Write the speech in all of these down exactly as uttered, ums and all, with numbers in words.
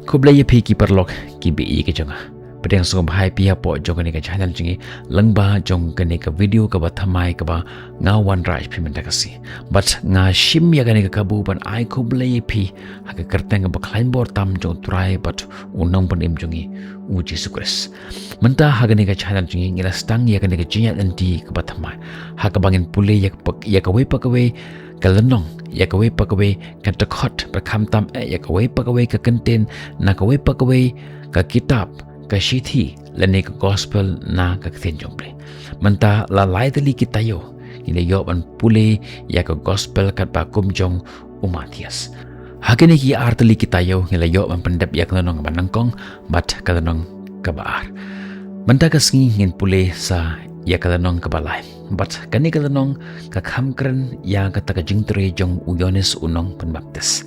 Khublei ïa phi ki paralok ki ba ïeit ki jong nga. Pdiang sngewbha ïa phi hapoh jong kane ka channel jong ngi, lyngba jong kane ka video kaba thymmai kaba nga wanrah ïa phi mynta ka sngi. Bad nga shim ïa kane ka kabu ban ai khublei ïa phi ha ka kyrteng kaba khlaiñ bor tam jong U Trai bad U Nongpynim jong ngi, U Jisu Khrist. Mynta ha kane ka channel jong ngi, ngi la sdang ïa kane ka jingïaid lynti kaba thymmai ha kaba ngin pule ïa ka, ïa kawei pa kawei ka lynnong, ïa kawei pa kawei ka dkhot, bad khamtam eh ïa kawei pa kawei ka kyntien na kawei pa kawei ka kitab, ka shithi lane ka gospel na ka Ktien jong U Blei. Mynta la lai tylli ki taïew ngi la ïoh ban pule ïa ka gospel katba kum jong u Mathaios. Ha kine ki ar tylli ki taïew ngi la ïoh ban pyndep ïa ka lynnong kaba nyngkong bad ka lynnong kaba ar. Mynta ka sngi ngin pule sa ïa ka lynnong kaba lai. Bad kane ka lynnong ka kham kren ïa kata ka jingtrei jong u Ïoannis u nongpynbaptis.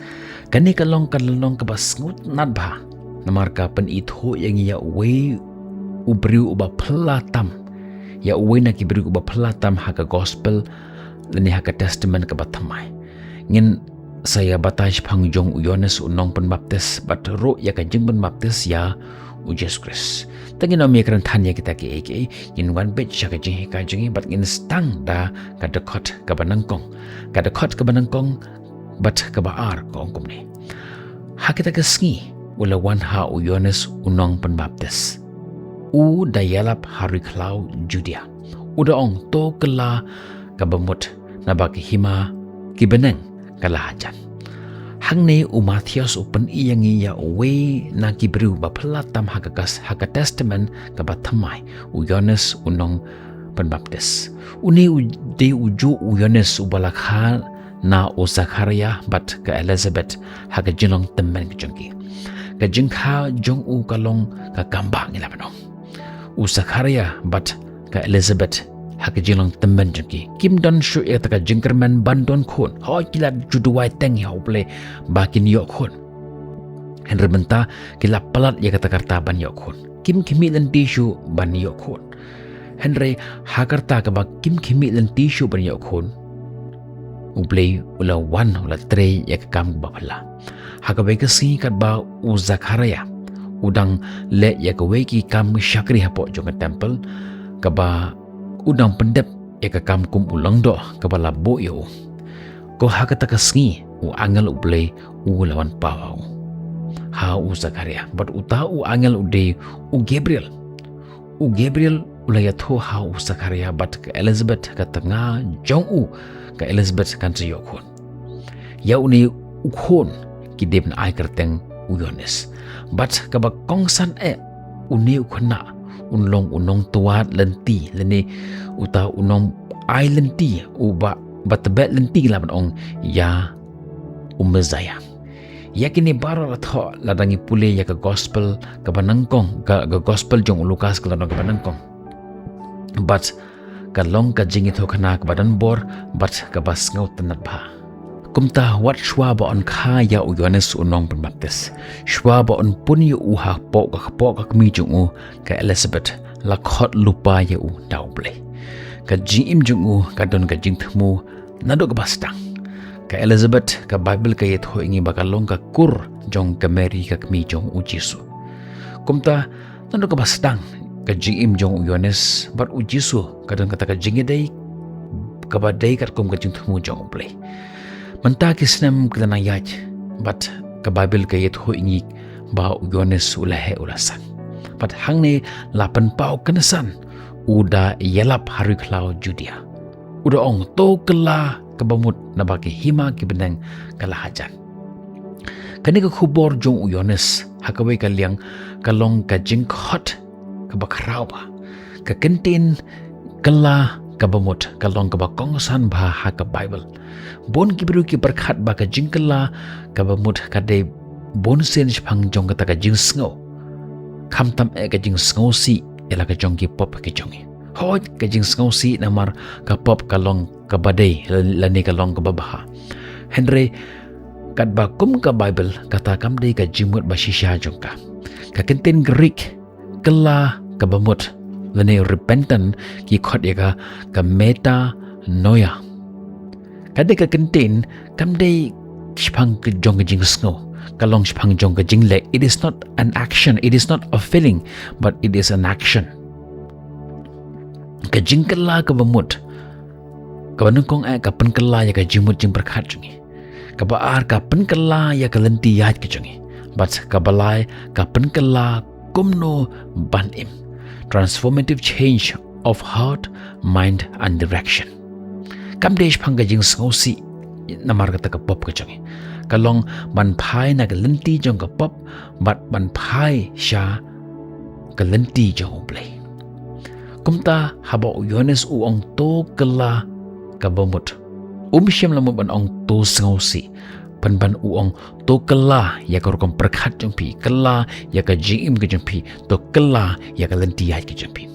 Kane ka long ka lynnong kaba sngewtynnat bha, namar ka pynithuh ïa ngi ïa uwei u briew uba phylla tam, ïa uwei na ki briew uba phylla tam ha ka gospel lane ha ka testament kaba thymmai. Ngin sa ïa batai shaphang jong u Ïoannis u nongpynbaptis bad ruh ïa ka jingpynbaptis ïa u Jisu Khrist. Te ngin ym ïa kren than ïa kita kiei kiei, ngin wan beit sha ka jinghikai jong ngi bad ngin sdang da ka dkhot kaba nyngkong. Ka dkhot kaba nyngkong bad kaba ar ka ong kumne: Ha kata ka sngi u la wan ha u Ïoannis u nongpynbaptis, u da ïalap ha ri khlaw Judia, u da ong, to kylla kaba mut, naba ka hima ki bneng ka la hajan. Hangne u Mathaios u pyni ïa ngi ïa uwei na ki briew ba phylla tam ha ka kas, ha ka testament kaba thymmai, u Ïoannis u nongpynbaptis. Une u dei u juh u Ïoannis uba la kha na u Zakhariah bad ka Elizabeth ha ka jinglong tymmen ka jong ki. Ka jingkha jong u ka long ka kambah, ngi lah ban ong. U Zakhariah bad ka Elizabeth ha ka jinglong tymmen jong ki kim don shuh ïa kata ka jingkyrmen ban don khun. Hooid, ki la ju duwai teng ïa U Blei ba kin ïoh khun. Hynrei mynta ki la palat ïa kata ka rta ban ïoh khun. Kim khmih lynti shuh ban ïoh khun. Hynrei ha ka rta kaba kim khmih lynti shuh ban ïoh khun, U Blei u la wan, u la trei ïa ka kam kaba phylla. Ha kawei ka sngi katba u Zakhariah u dang leh ïa kawei ki kam shakri hapoh jong ka temple, kaba u dang pyndep ïa ka kam kum u lyngdoh kaba la buh ïa u, ko ha kata ka sngi u angel U Blei u la wan paw ha u, ha u Zakhariah. Bad uta u angel u dei u Gabriel. U Gabriel u la ïathuh ha u Zakhariah bad ka Elizabeth, ka tnga jong u ka Elizabeth kan sa ïoh khun. Ïa une u khun ki dei ban ai kyrteng u Ïoannis. Bad kaba kongsan eh, une u khynnah un long u nongtwad lynti, lane uta u nongai lynti, uba, ba tbeh lynti, lah ban ong, ïa u Messiah. Ïa kine baroh la thoh lada ngi pule ïa ka gospel kaba nyngkong, ka, ka gospel jong u Lukas ka lynnong kaba nyngkong. Bad ka long ka jingïathuhkhana kaba don bor bad kaba sngewtynnat bha. Kumta wat shuwa ba un kha ïa u Ïoannis u nongpynbaptis, shuwa ba un pun ïa u hapoh ka kpoh ka kmie jong u ka Elizabeth, la khot lypa ïa u da U Blei. Ka jingim jong u ka don ka jingthmu naduh kaba sdang. Ka Elizabeth, ka Baibl ka ïathuh ïa ngi ba ka long ka kur jong ka Mary ka kmie jong u Jisu. Kumta naduh kaba sdang ka jingim jong u Ïoannis bad u Jisu ka don kata ka jingïadei kaba dei katkum ka jingthmu jong U Blei. Mynta ki snem ki la nang ïaid bad ka Baibl ka ïathuh ïa ngi ba u Ïoannis u la heh u la san. Bad hangne la pynpaw kynsan u da ïalap ha ri khlaw Judia. U da ong, to kylla kaba mut, naba ka hima ki bneng ka la hajan. Kane ka khubor jong u Ïoannis ha kawei ka liang ka long ka jingkhot kaba khraw bha. Ka kyntien kylla kaba mut ka long kaba kongsan bha ha ka Baibl. Bun ki briew ki pyrkhat ba ka jingkylla kaba mut ka dei bunsien shaphang jong kata ka jingsngew, khamtam eh ka jingsngewsih ïa la ka jong ki pop ki jong ngi. Hooid, ka jingsngewsih namar ka pop ka long kaba dei, lane ka long kaba bha. Hynrei katba kum ka Baibl, kata kam dei ka jingmut ba shisha jong ka. Ka kyntien Greek kylla kaba mut, lane repentance, ki khot ïa ka, ka metanoia. Ka dei ka kyntien kam dei shaphang ka jong ka jingsngew, ka long shaphang jong ka jingleh. It is not an action, it is not a feeling, but it is an action. Ka jingkylla kaba mut, kaba nyngkong eh ka pynkylla ïa ka jingmut jingpyrkhat jong ngi. Kaba ar ka pynkylla ïa ka lynti ïaid ka jong ngi. Bad kaba lai ka pynkylla kumno ban im. Transformative change of heart, mind and direction. Kam dei shaphang ka jingsngewsih namar kata ka pop ka jong ngi. Ka long ban phai na ka lynti jong ka pop bad ban phai sha ka lynti jong U Blei. Kumta haba u Ïoannis u ong to kylla kaba mut, um shym la mut ban ong to sngewsih. Pynban u ong to kylla ïa ka rukom pyrkhat jong phi, kylla ïa ka jingim ka jong phi, to kylla ïa ka lynti ïaid ka jong phi.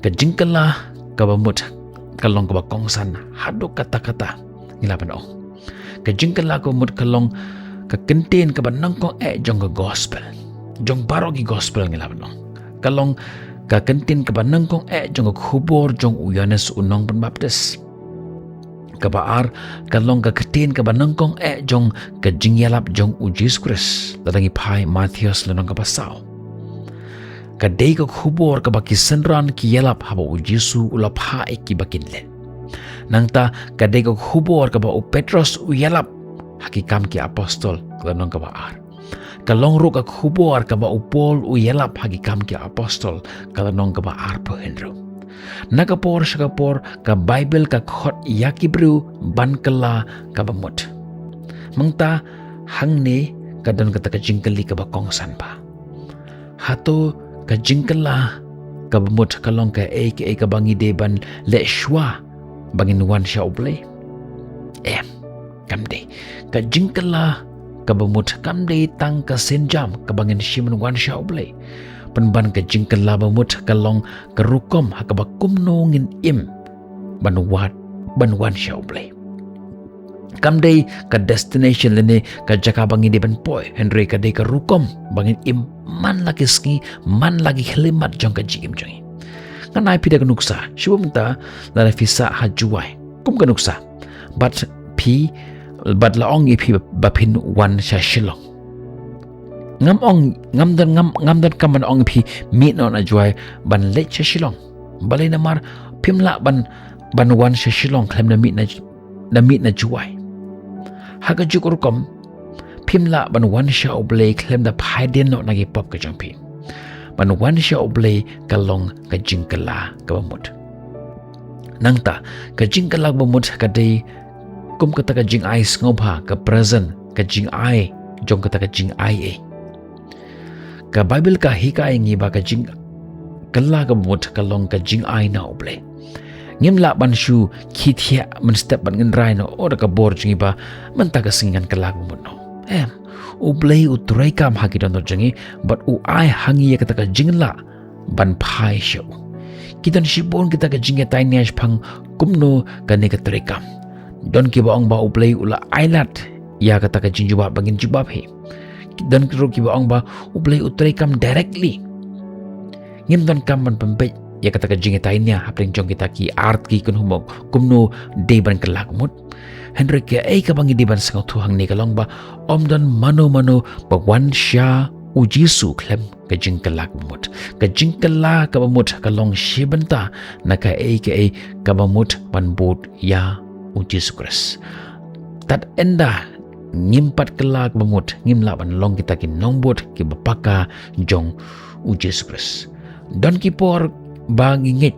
Ka jingkylla kaba mut ka long kaba kongsan haduh katta katta, ngi lah ban ong. Ka jingkylla kaba mut ka long ka kyntien kaba nyngkong eh jong ka gospel. Jong baroh ki gospel, ngi lah ban ong. Ka long ka kyntien kaba nyngkong eh jong ka khubor jong u Ïoannis u nongpynbaptis. Kaba ar ka long ka kyntien kaba nyngkong eh jong ka jingïalap jong u Jisu Khrist. Lada ngi phai Mathaios lynnong kaba saw, ka dei ka khubor kaba ki synran ki ïalap haba u Jisu u la phah ïa ki ba kin leit. Nangta ka dei ka khubor kaba u Petros u ïalap ha Ki Kam ki Apostol, ka lynnong kaba ar. Ka long ruh ka khubor kaba u Paul u ïalap ha Ki Kam ki Apostol, ka lynnong kaba arphew hynriew. Na ka por sha ka por ka Baibl ka khot ïa ki briew ban kylla kaba mut. Mynta hangne ka don kata ka jingkylli kaba kongsan bha. Hato ka jingkylla kaba mut ka long kaei kaei kaba ngi dei ban leh shuwa ba ngin wan sha U Blei? Em, kam dei. Ka jingkylla kaba mut kam dei tang ka sienjam kaba ngin shim ban wan sha U Blei. Pynban ka jingkylla ba mut ka long ka rukom ha kaba kumno ngin im ban wad, ban wan sha U Blei. Kam dei ka destination lane ka jaka ba ngi dei ban poi, hynrei ka dei ka rukom ba ngin im man la ki sngi, man la ki khyllipmat jong ka jingim jong ngi. Ngan ai phi da ka nuksa, shibun mynta lada phi sah ha Jowai kum ka nuksa, bad phi, bad la ong ïa phi ba phin wan sha Shillong. Ngam ong, ngam don, ngam, ngam donkam ban ong ïa phi mih noh na Jowai ban leit sha Shillong. Balei? Namar phim lah ban, ban wan sha Shillong khlem da mih na, da mih na Jowai. Ha kajuh ka rukom phim lah ban wan sha U Blei khlem da phai dien noh na ki pop ka jong phi. Ban wan sha U Blei ka long ka jingkylla kaba mut. Nangta ka jingkylla kaba mut ka dei kum kata ka jingai sngewbha, ka present, ka jingai jong kata ka jingai ei. Ka Baibl ka hikai ïa ngi ba ka jingkylla kaba mut ka long ka jingai na U Blei. Ngim lah ban shu khie thiah mynstep bad ngin rai noh, oh, da ka bor jong ngi ba mynta ka sngi ngan kylla kaba mut noh. Em, U Blei u treikam ha ki dohnud jong ngi bad u ai ha ngi ïa kata ka jinglah ban phai sha u. Ki don shibun kita ka jingïatainia shaphang kumno kane ka treikam. Don kiba ong ba U Blei u la ailad ïa kata ka jingjubab ba ngin jubab hi. Don ruh kiba ong ba U Blei u treikam directly. Ngim donkam ban pynbeit ïa kata ka jingïatainia hapdeng jong kita ki ar tylli ki kynhun ba kumno dei ban kylla kaba mut. Hynrei kaei kaba ngi dei ban sngewthuh hangne ka long ba ym don mano mano ba wan sha U Jisu khlem ka jingkylla kaba mut. Ka jingkylla kaba mut ka long shi bynta na kaei kaei kaba mut ban bud ïa U Jisu Khrist. Tad ynda ngim pat kylla kaba mut, ngim lah ban long kita ki nongbud kiba paka jong U Jisu Khrist. Don ki por ba ngi ngeit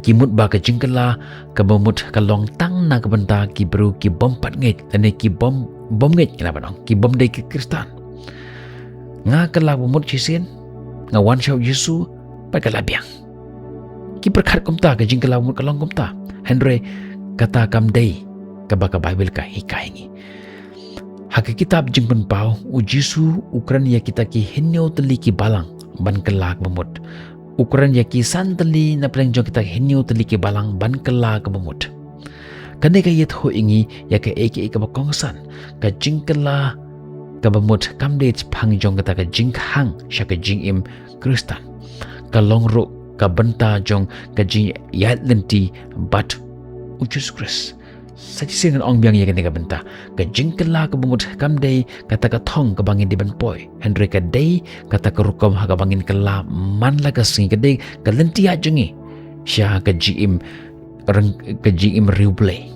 ki mut ba ka jingkylla kaba mut ka long tang na ka bynta ki briew ki bym pat ngeit, lane ki bym, bym ngeit, ngi lah ban ong, ki bym dei ki Khristan. Nga kylla kaba mut shisien, nga wan sha U Jisu, bad ka la biang. Ki pyrkhat kumta, ka jingkylla kaba mut ka long kumta. Hynrei kata kam dei kaba ka Baibl ka hikai ngi. Ha ka kitab Jingpynpaw, U Jisu u kren ïa kita ki hynñiew tylli ki balang ban kylla kaba mut. U kren ïa ki san tylli na pdeng jong kita ki hynñiew tylli ki balang ban kylla kaba mut. Kane ka ïathuh ïa ngi ïa kaei kaei kaba kongsan, ka jingkylla kaba mut kam dei shaphang jong kata ka jingkhang sha ka jingim Khristan. Ka long ruh ka bynta jong ka jingïaid lynti bad U Jisu Khrist. Sa shisien ngan ong biang ïa kane ka bynta. Ka jingkylla kaba mut kam dei kata ka thong kaba ngin dei ban poi. Hynrei ka dei kata ka rukom ha kaba ngin kylla man la ka sngi, ka dei ka lynti ïaid jong ngi sha ka jingim, ka jingim riewblei.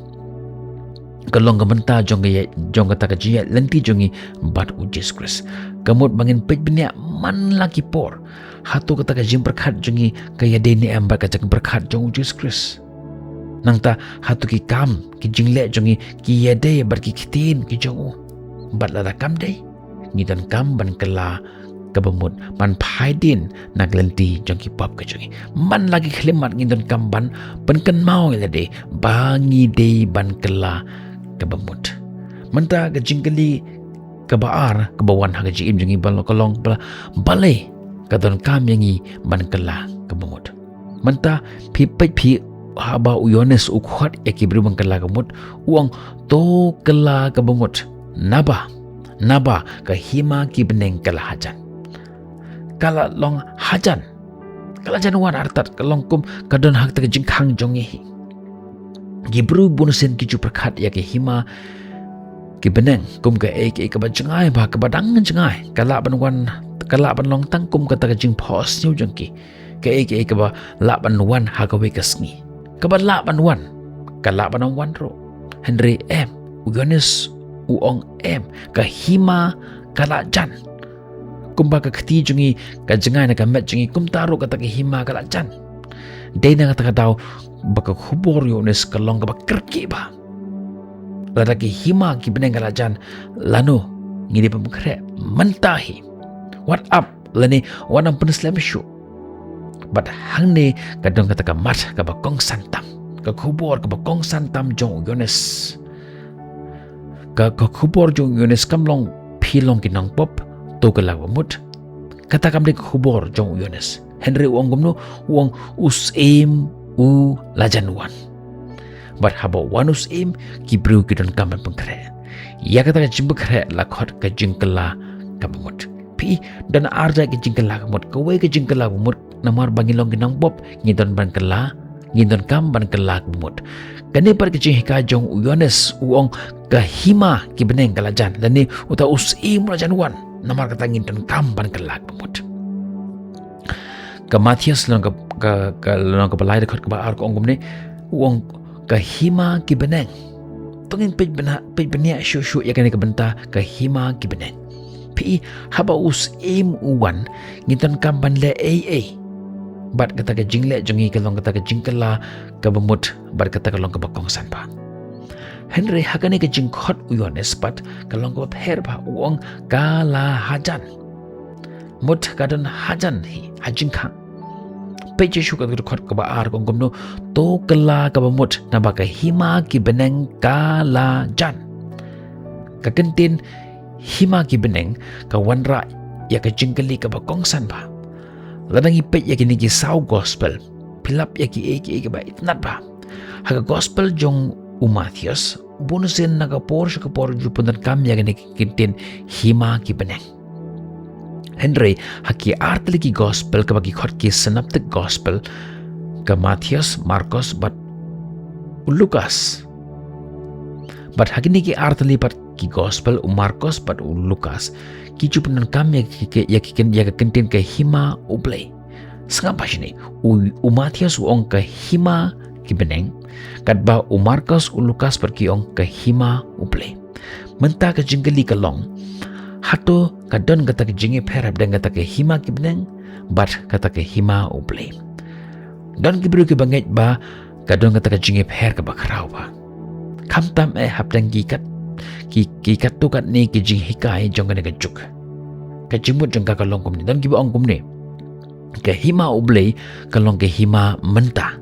Ka long ka bynta jong ka, jong kata ka jingïaid lynti jong ngi bad U Jisu Khrist. Ka mut ba ngin peit bniah man la ki por. Hato kata ka jingpyrkhat jong ngi ka ïadei ne em bad ka jingpyrkhat jong U Jisu Khrist? Nangta hato ki kam, ki jingleh jong ngi ki ïadei bad ki ktien ki jong u? Bad lada kam dei, ngi donkam ban kylla kaba mut, ban phai dien na ka lynti jong ki pop ka jong ngi. Man la ki khyllipmat ngi donkam ban pynkynmaw ïa lade ba ngi dei ban kylla kaba mut. Mynta ka jingkylli kaba ar kaba wan ha ka jingim jong ngi ba long, ka long ba, balei ka donkam ïa ngi ban kylla kaba mut? Mynta phi peit phi, haba u Ïoannis u khot ïa ki briew ban kylla kaba mut, u ong, to kylla kaba mut. Naba, naba ka hima ki bneng ka la hajan. Ka la long hajan. Ka la jan wan artat, ka long kum ka don ha kata ka jingkhang jong ngi hi. Ki briew bunsien ki ju pyrkhat ïa ka hima ki bneng kum kaei kaei kaba jngai bha, kaba dang jngai. Ka lah ban wan, ka lah ban long tang kum kata ka jingphohsniew jong ki. Kaei kaei kaba lah ban wan ha kawei ka sngi, kaba lah ban wan, ka lah ban ym wan ruh. Hynrei em, u Ïoannis u ong em, ka hima ka la jan. Kumba ka kti jong ngi ka jngai na ka met jong ngi, kumta ruh kata ka hima ka la jan. Dei na kata ka daw ba ka khubor u Ïoannis ka long kaba kyrkieh bha. Lada ki hima ki bneng ka la jan, lano ngi dei ban pynkhreh mynta hi? Wat ap lane wat nang pynslem shuh. Bad hangne ka don kata ka mat kaba kongsan tam, ka khubor kaba kongsan tam jong u Ïoannis. Ka, ka khubor jong u Ïoannis kam long phi long ki nongpop, to kylla kaba mut. Kata kam dei ka khubor jong u Ïoannis. Hynrei u ong kumno? U ong u Syiem u la jan wan. Bad haba wan u Syiem, ki briew ki donkam ban pynkhreh. Ïa kata ka jingpynkhreh la khot ka jingkylla kaba mut. Phi, don ar jait ka jingkylla kaba mut. Kawei ka jingkylla kaba mut, namar ba ngi long ki nongpop, ngi don ban kylla, ngi donkam ban kylla kaba mut. Kane pat ka jinghikai jong u Ïoannis, u ong ka hima ki bneng ka la jan, lane uta u Syiem u la jan wan. Namar kata ngi donkam ban kylla kaba mut. Ka Mathaios lynnong ka, ka, ka lynnong kaba lai dkhot kaba ar ka ong kumne, u ong ka hima ki bneng. To ngin peit bniah, peit bniah shuh shuh ïa kane ka bynta ka hima ki bneng. Phi, haba u Syiem u wan, ngi donkam ban leh ei ei? Bad kata ka jingleh jong ngi ka long kata ka jingkylla kaba mut, bad kata ka long kaba kongsan bha. Hynrei ha kane ka jingkhot u Ïoannis pat ka long kaba pher bha, u ong ka la hajan. Mut ka don hajan hi ha jingkhang. Peit shuh shuh ka dkhot kaba ar ka ong kumno, to kylla kaba mut, naba ka hima ki bneng ka la jan. Ka kyntien hima ki bneng ka wanrah ïa ka jingkylli kaba kongsan bha. Lada ngi peit ïa kine ki saw gospel, phi lap ïa kiei kiei kiba itynnad bha. Ha ka gospel jong u Mathaios, bunsien na ka por sha ka por ju pyndonkam ïa kane ka kyntien hima ki bneng. Hynrei ha ki artylli ki gospel kaba ki khot ki synoptic gospel, ka Mathaios, Markos bad u Lukas. Bad ha kine ki artylli pat ki gospel, u Markos bad u Lukas, ki ju pyndonkam ïa ki, ïa ki, ïa ka kyntien ka hima U Blei. Sngap bha shane, u, u Mathaios u ong ka hima ki bneng, katba u Markos, u Lukas bad ki ong ka hima U Blei. Mynta ka jingkylli ka long, hato ka don kata ka jingïapher hapdeng kata ka hima ki bneng bad kata ka hima U Blei? Don ki briew kiba ngeit ba ka don kata ka jingïapher kaba khraw bha. Khamtam eh hapdeng ki kat, ki, ki katto katne ki jinghikai jong kane ka juk. Ka jingmut jong ka ka long kumne, don kiba ong kumne, ka hima U Blei ka long ka hima mynta.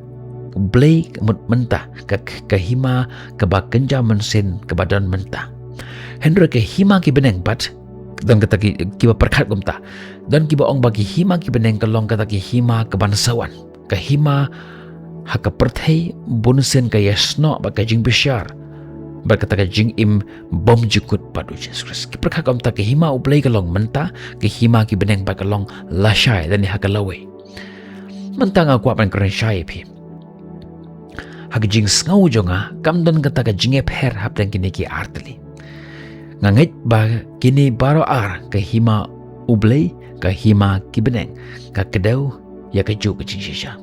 U Blei ka mut mynta, ka, ka hima kaba kynja mynsiem, kaba don mynta. Hynrei ka hima ki bneng pat, don kata ki, kiba pyrkhat kumta. Don kiba ong ba ka hima ki bneng ka long kata ka hima kaban sa wan, ka hima ha ka pyrthei bunsien ka ïasnoh bad ka jingbishar bad kata ka jingim bymjukut bad u Jisu Khrist. Ki pyrkhat kumta, ka hima U Blei ka long mynta, ka hima ki bneng pat ka long lashai lane ha ka lawei. Mynta nga kwah ban kren shai ïa phi. ha ka jingsngew jong nga kam don kata ka jingïapher hapdeng kine ki artylli. Nga ngeit ba kine baroh ar, ka hima U Blei, ka hima ki bneng, ka kdew ïa kajuh ka jingshisha.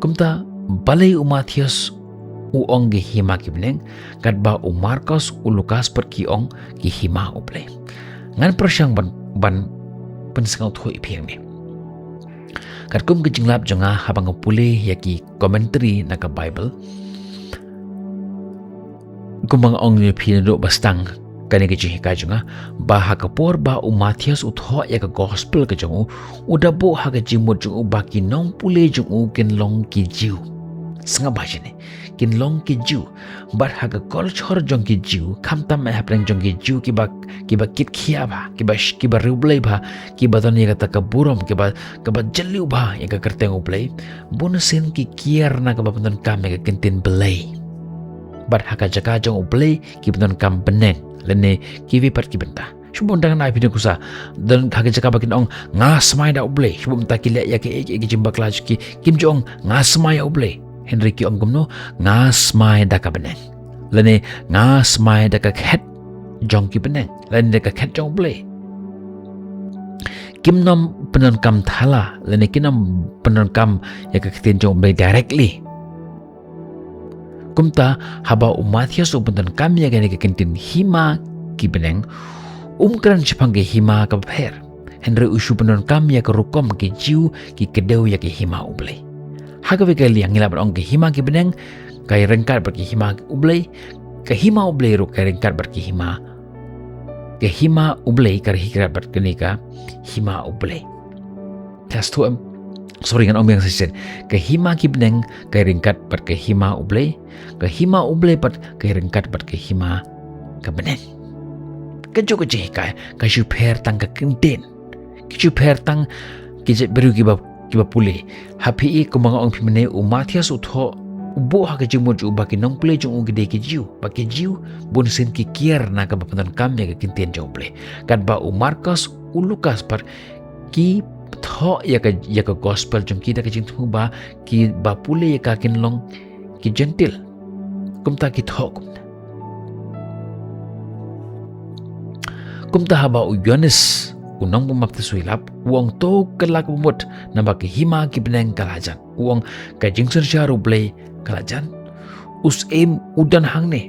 Kumta balei u Mathaios u ong ki hima ki bneng, katba u Markos, u Lukas pat ki ong ki hima U Blei? Ngan pyrshang ban, ban pynsngewthuh ïa phi hangne. Katkum ka jinglap jong nga haba nga pule ïa ki commentary na ka Bible, kumba nga ong ïa phi naduh ba sdang kane ka jinghikai jong nga, ba ha ka por ba u Mathaios u thoh ïa ka gospel ka jong u, u da buh ha ka jingmut jong u ba ki nongpule jong u kin long ki Jiw. Sngap bha shane, kin long ki Jiw. Bad ha ka culture jong ki Jiw, khamtam eh hapdeng jong ki Jiw kiba, kiba kit khia bha, kiba sh-, kiba riewblei bha, kiba don ïa kata ka burom, kiba, kaba jylliew bha ïa ka kyrteng U Blei, bunsien ki kiar na kaba pyndonkam ïa ka ktien Blei. Bad ha ka jaka jong U Blei ki pyndonkam bneng lane kiwei pat ki bynta. Shu bun dang na phi ne kusa, don ha ka jaka ba kin ong, nga smai da U Blei. Shu bun mynta ki leh ïa ka, ïa ka jingbakla jong ki, kim ju ong nga smai ïa U Blei. Hynrei ki ong kumno, nga smai da ka bneng, lane nga smai da ka khet jong ki bneng, lane da ka khet jong U Blei. Kim nym pyndonkam thala, lane kim nym pyndonkam ïa ka ktien jong U Blei directly. Kumta haba u Mathaios u pyndonkam ïa kane ka ktien hima ki bneng, um kren shaphang ka hima kaba pher, hynrei u shu pyndonkam ïa ka rukom ki Jiw ki kdew ïa ka hima U Blei. Ha kawei ka liang ngi lah ban ong ka hima ki bneng ka ryngkat bad ka hima U Blei, ka hima U Blei ruh ka ryngkat bad ka hima, ka hima U Blei ka ryngkat bad kane ka hima U Blei. Test tu em. Sorry, ngan ong biang shisien. Ka hima ki bneng ka ryngkat bad ka hima U Blei, ka hima U Blei pat ka ryngkat bad ka hima ka bneng. Kajuh ka jinghikai ka shu pher tang ka ktien. Ki shu pher tang ki jaitbynriew kiba, kiba pule. Ha phi i, kumba nga ong phi mynne, u Mathaios u thoh, u buh ha ka jingmut jong u ba ki nongpule jong u ki dei ki Jiw, ba ki Jiw, bunsien ki kiar na kaba pyndonkam ïa ka ktien jong U Blei. Katba u Markos, u Lukas pat ki thoh ïa ka, ïa ka gospel jong ki da ka jingthmu ba kiba pule ïa ka kin long ki Jentil. Kumta ki thoh kumta. Kumta haba u Ïoannis u nongpynbaptis u ïalap, u ong, to kylla ka bamut, naba ka hima ki bneng ka la jan. U ong, ka jingsynshar U Blei ka la jan. U Syiem u don hangne.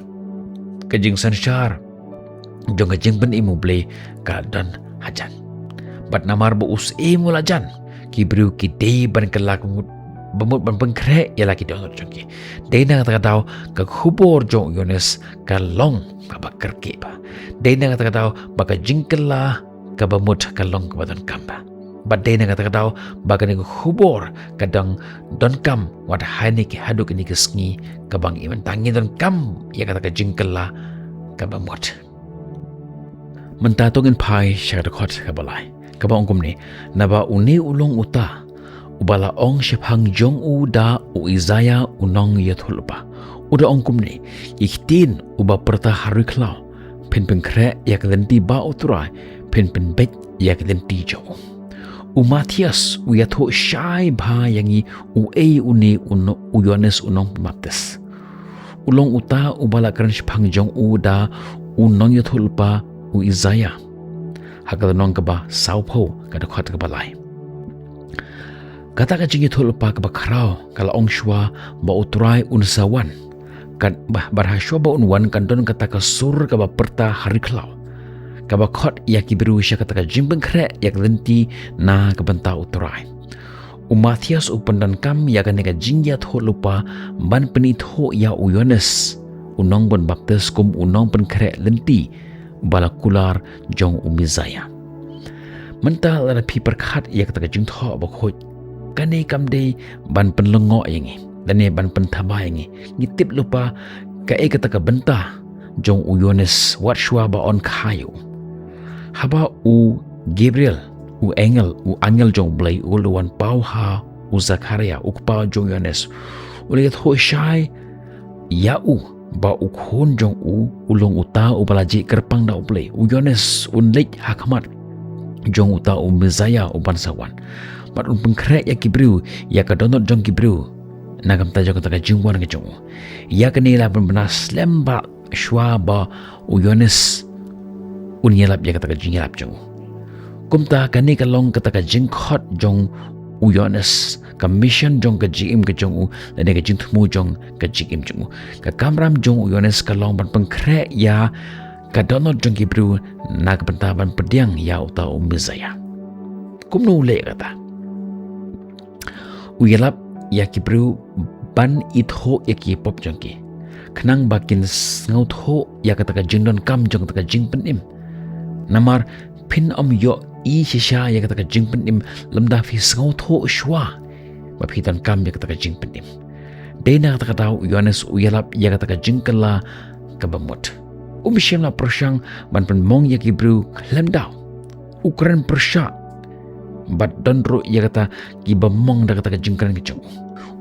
Ka jingsynshar jong ka jingpynim U Blei ka la don hajan. Bad namar ba u Syiem u la jan, ki briew ki dei ban kylla ka bamut, bamut ban pynkhreh ïa la ki dohnud jong ki. Dei na kata ka daw ka khubor jong u Ïoannis ka long kaba kyrkieh bha. Dei na kata ka daw ba ka jingkylla ka bamut ka long kaba donkam bha. Bad dei na kata ka daw ba kane ka khubor ka dang donkam wat ha kine ki, haduh kine ki sngi kaba ngi mynta ngi donkam ïa kata ka jingkylla ka bamut. Mynta to ngin phai sha ka dkhot kaba lai, kaba ong kumne, naba une u long uta uba la ong shaphang jong u da u Isaïah u nongïathuhlypa. U da ong kumne, ki ktien uba pyrta ha ri khlaw, phin pynkhreh ïa ka lynti ba U Trai, phin pynbeit ïa ka lynti jong u. U Mathaios u ïathuh shai bha ïa ngi uei une u no-, u Ïoannis u nongpynbaptis. U long uta uba la kren shaphang jong u da u nongïathuhlypa u Isaïah ha ka lynnong kaba sawphew, ka dkhot kaba lai. Kata ka jingïathuhlypa kaba khraw ka la ong shuwa ba U Trai un sa wan. Kan, ba, bad ha shuwa ba un wan kan don kata ka sur kaba pyrta ha ri khlaw, kaba khot ïa ki briew sha kata ka jingpynkhreh ïa ka lynti na ka bynta U Trai. U Mathaios u pyndonkam ïa kane ka jingïathuhlypa ban pynithuh ïa u Ïoannis u nongpynbaptis kum u nongpynkhreh lynti ba la kular jong u Messaïah. Mynta lada phi pyrkhat ïa kata ka jingthoh bakhuid, kane kam dei ban pynlyngngoh ïa ngi lane ban pynthaba ïa ngi. Ngi tip lypa kaei kata ka bynta jong u Ïoannis wat shuwa ba yn kha ïa u. Haba u Gabriel, u angel, u angel jong U Blei u la wan paw ha u Zakhariah, u kpa jong u Ïoannis, u la ïathuh shai ïa u ba u khun jong u u long uta uba la jied kyrpang da U Blei. U Ïoannis un leit ha khmat jong uta u Messaïah uban sa wan, bad un pynkhreh ïa ki briew, ïa ka dohnud jong ki briew, na ka bynta jong kata ka jingwan ka jong u. Ïa kane la pynbna slem bha shuwa ba u Ïoannis un ïalap ïa kata ka jingïalap jong u. Kumta kane ka long kata ka jingkhot jong u Ïoannis, ka mission jong ka jingim ka jong u, lane ka jingthmu jong ka jingim jong u. Ka kamram jong u Ïoannis ka long ban pynkhreh ïa ka dohnud jong ki briew na ka bynta ban pdiang ïa uta u Messaïah. Kumno u leh kata? U ïalap ïa ki briew ban ithuh ïa ki pop jong ki, khnang ba kin sngewthuh ïa kata ka jingdonkam jong kata ka jingpynim. Namar phin ym ïohi shisha ïa kata ka jingpynim lymda phi sngewthuh shuwa ba phi donkam ïa kata ka jingpynim. Dei na kata ka daw u Ïoannis u ïalap ïa kata ka jingkylla kaba mut. Um shym la pyrshang ban pynmong ïa ki briew khlem daw. U kren pyrshah bad don ruh ïa kata kiba mong da kata ka jingkren ka jong u.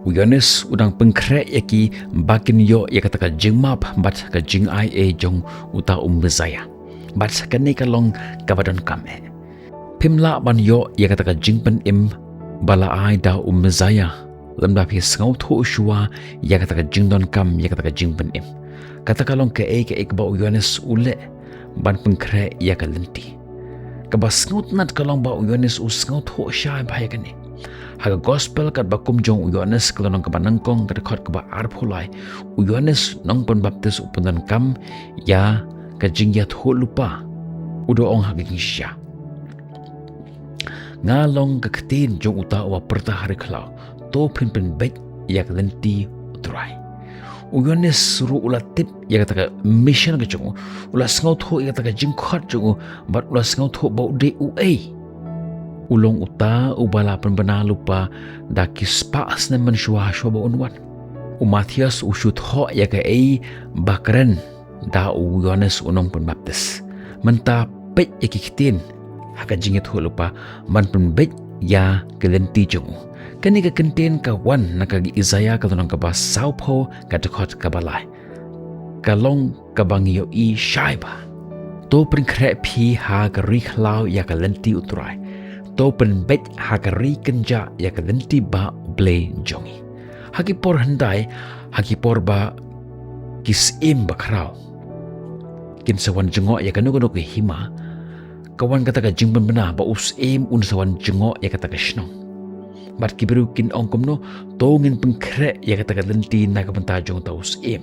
U Ïoannis u dang pynkhreh ïa ki ba kin ïoh ïa kata ka jingmap bad ka jingaiei jong uta u Messaïah. Bad kane ka long kaba donkam eh. Phim lah ban ïoh ïa kata ka jingpynim ba la ai da u Messaïah lymda phi sngewthuh shuwa ïa kata ka jingdonkam ïa kata ka jingpynim. Kata ka long kaei kaei kaba u Ïoannis u leh ban pynkhreh ïa ka lynti. Kaba sngewtynnat ka long ba u Ïoannis u sngewthuh shai bha ïa kane. Ha ka gospel katba kum jong u Ïoannis ka lynnong kaba nyngkong ka dkhot kaba arphew lai, u Ïoannis nongpynbaptis u pyndonkam ïa ka jingïathuhlypa. U da ong ha ka jingshisha, nga long ka ktien jong uta uba pyrta ha ri khlaw, to phin pynbeit ïa ka lynti u Trai. U Ïoannis ruh u la tip ïa kata ka mission ka jong u, u la sngewthuh ïa kata ka jingkhot jong u, bad u la sngewthuh ba u dei uei. U long uta uba la pynbna lypa da ki spah snem mynshuwa shuwa ba un wan. U Mathaios u shu thoh ïa kaei ba kren da u Ïoannis u nongpynbaptis. Mynta peit ïa ki ktien ha ka jingïathuhlypa ban pynbeit ïa ka lynti jong u. Kane ka kyntien ka wan na ka Isaïah ka lynnong kaba sawphew ka dkhot kaba lai. Ka long kaba ngi ïohi shai bha. To pynkhreh phi ha ka ri khlaw ïa ka lynti u Trai. To pynbeit ha ka ri kynjah ïa ka lynti ba u Blei jong ngi. Ha ki por hyndai, ha ki por ba ki syiem bakhraw kin sa wan jngoh ïa kano kano ka hima, ka wan kata ka jingpynbna ba u syiem un sa wan jngoh ïa kata ka shnong. Bad ki briew kin ong kumno, to ngin pynkhreh ïa kata ka lynti na ka bynta jong uta u syiem.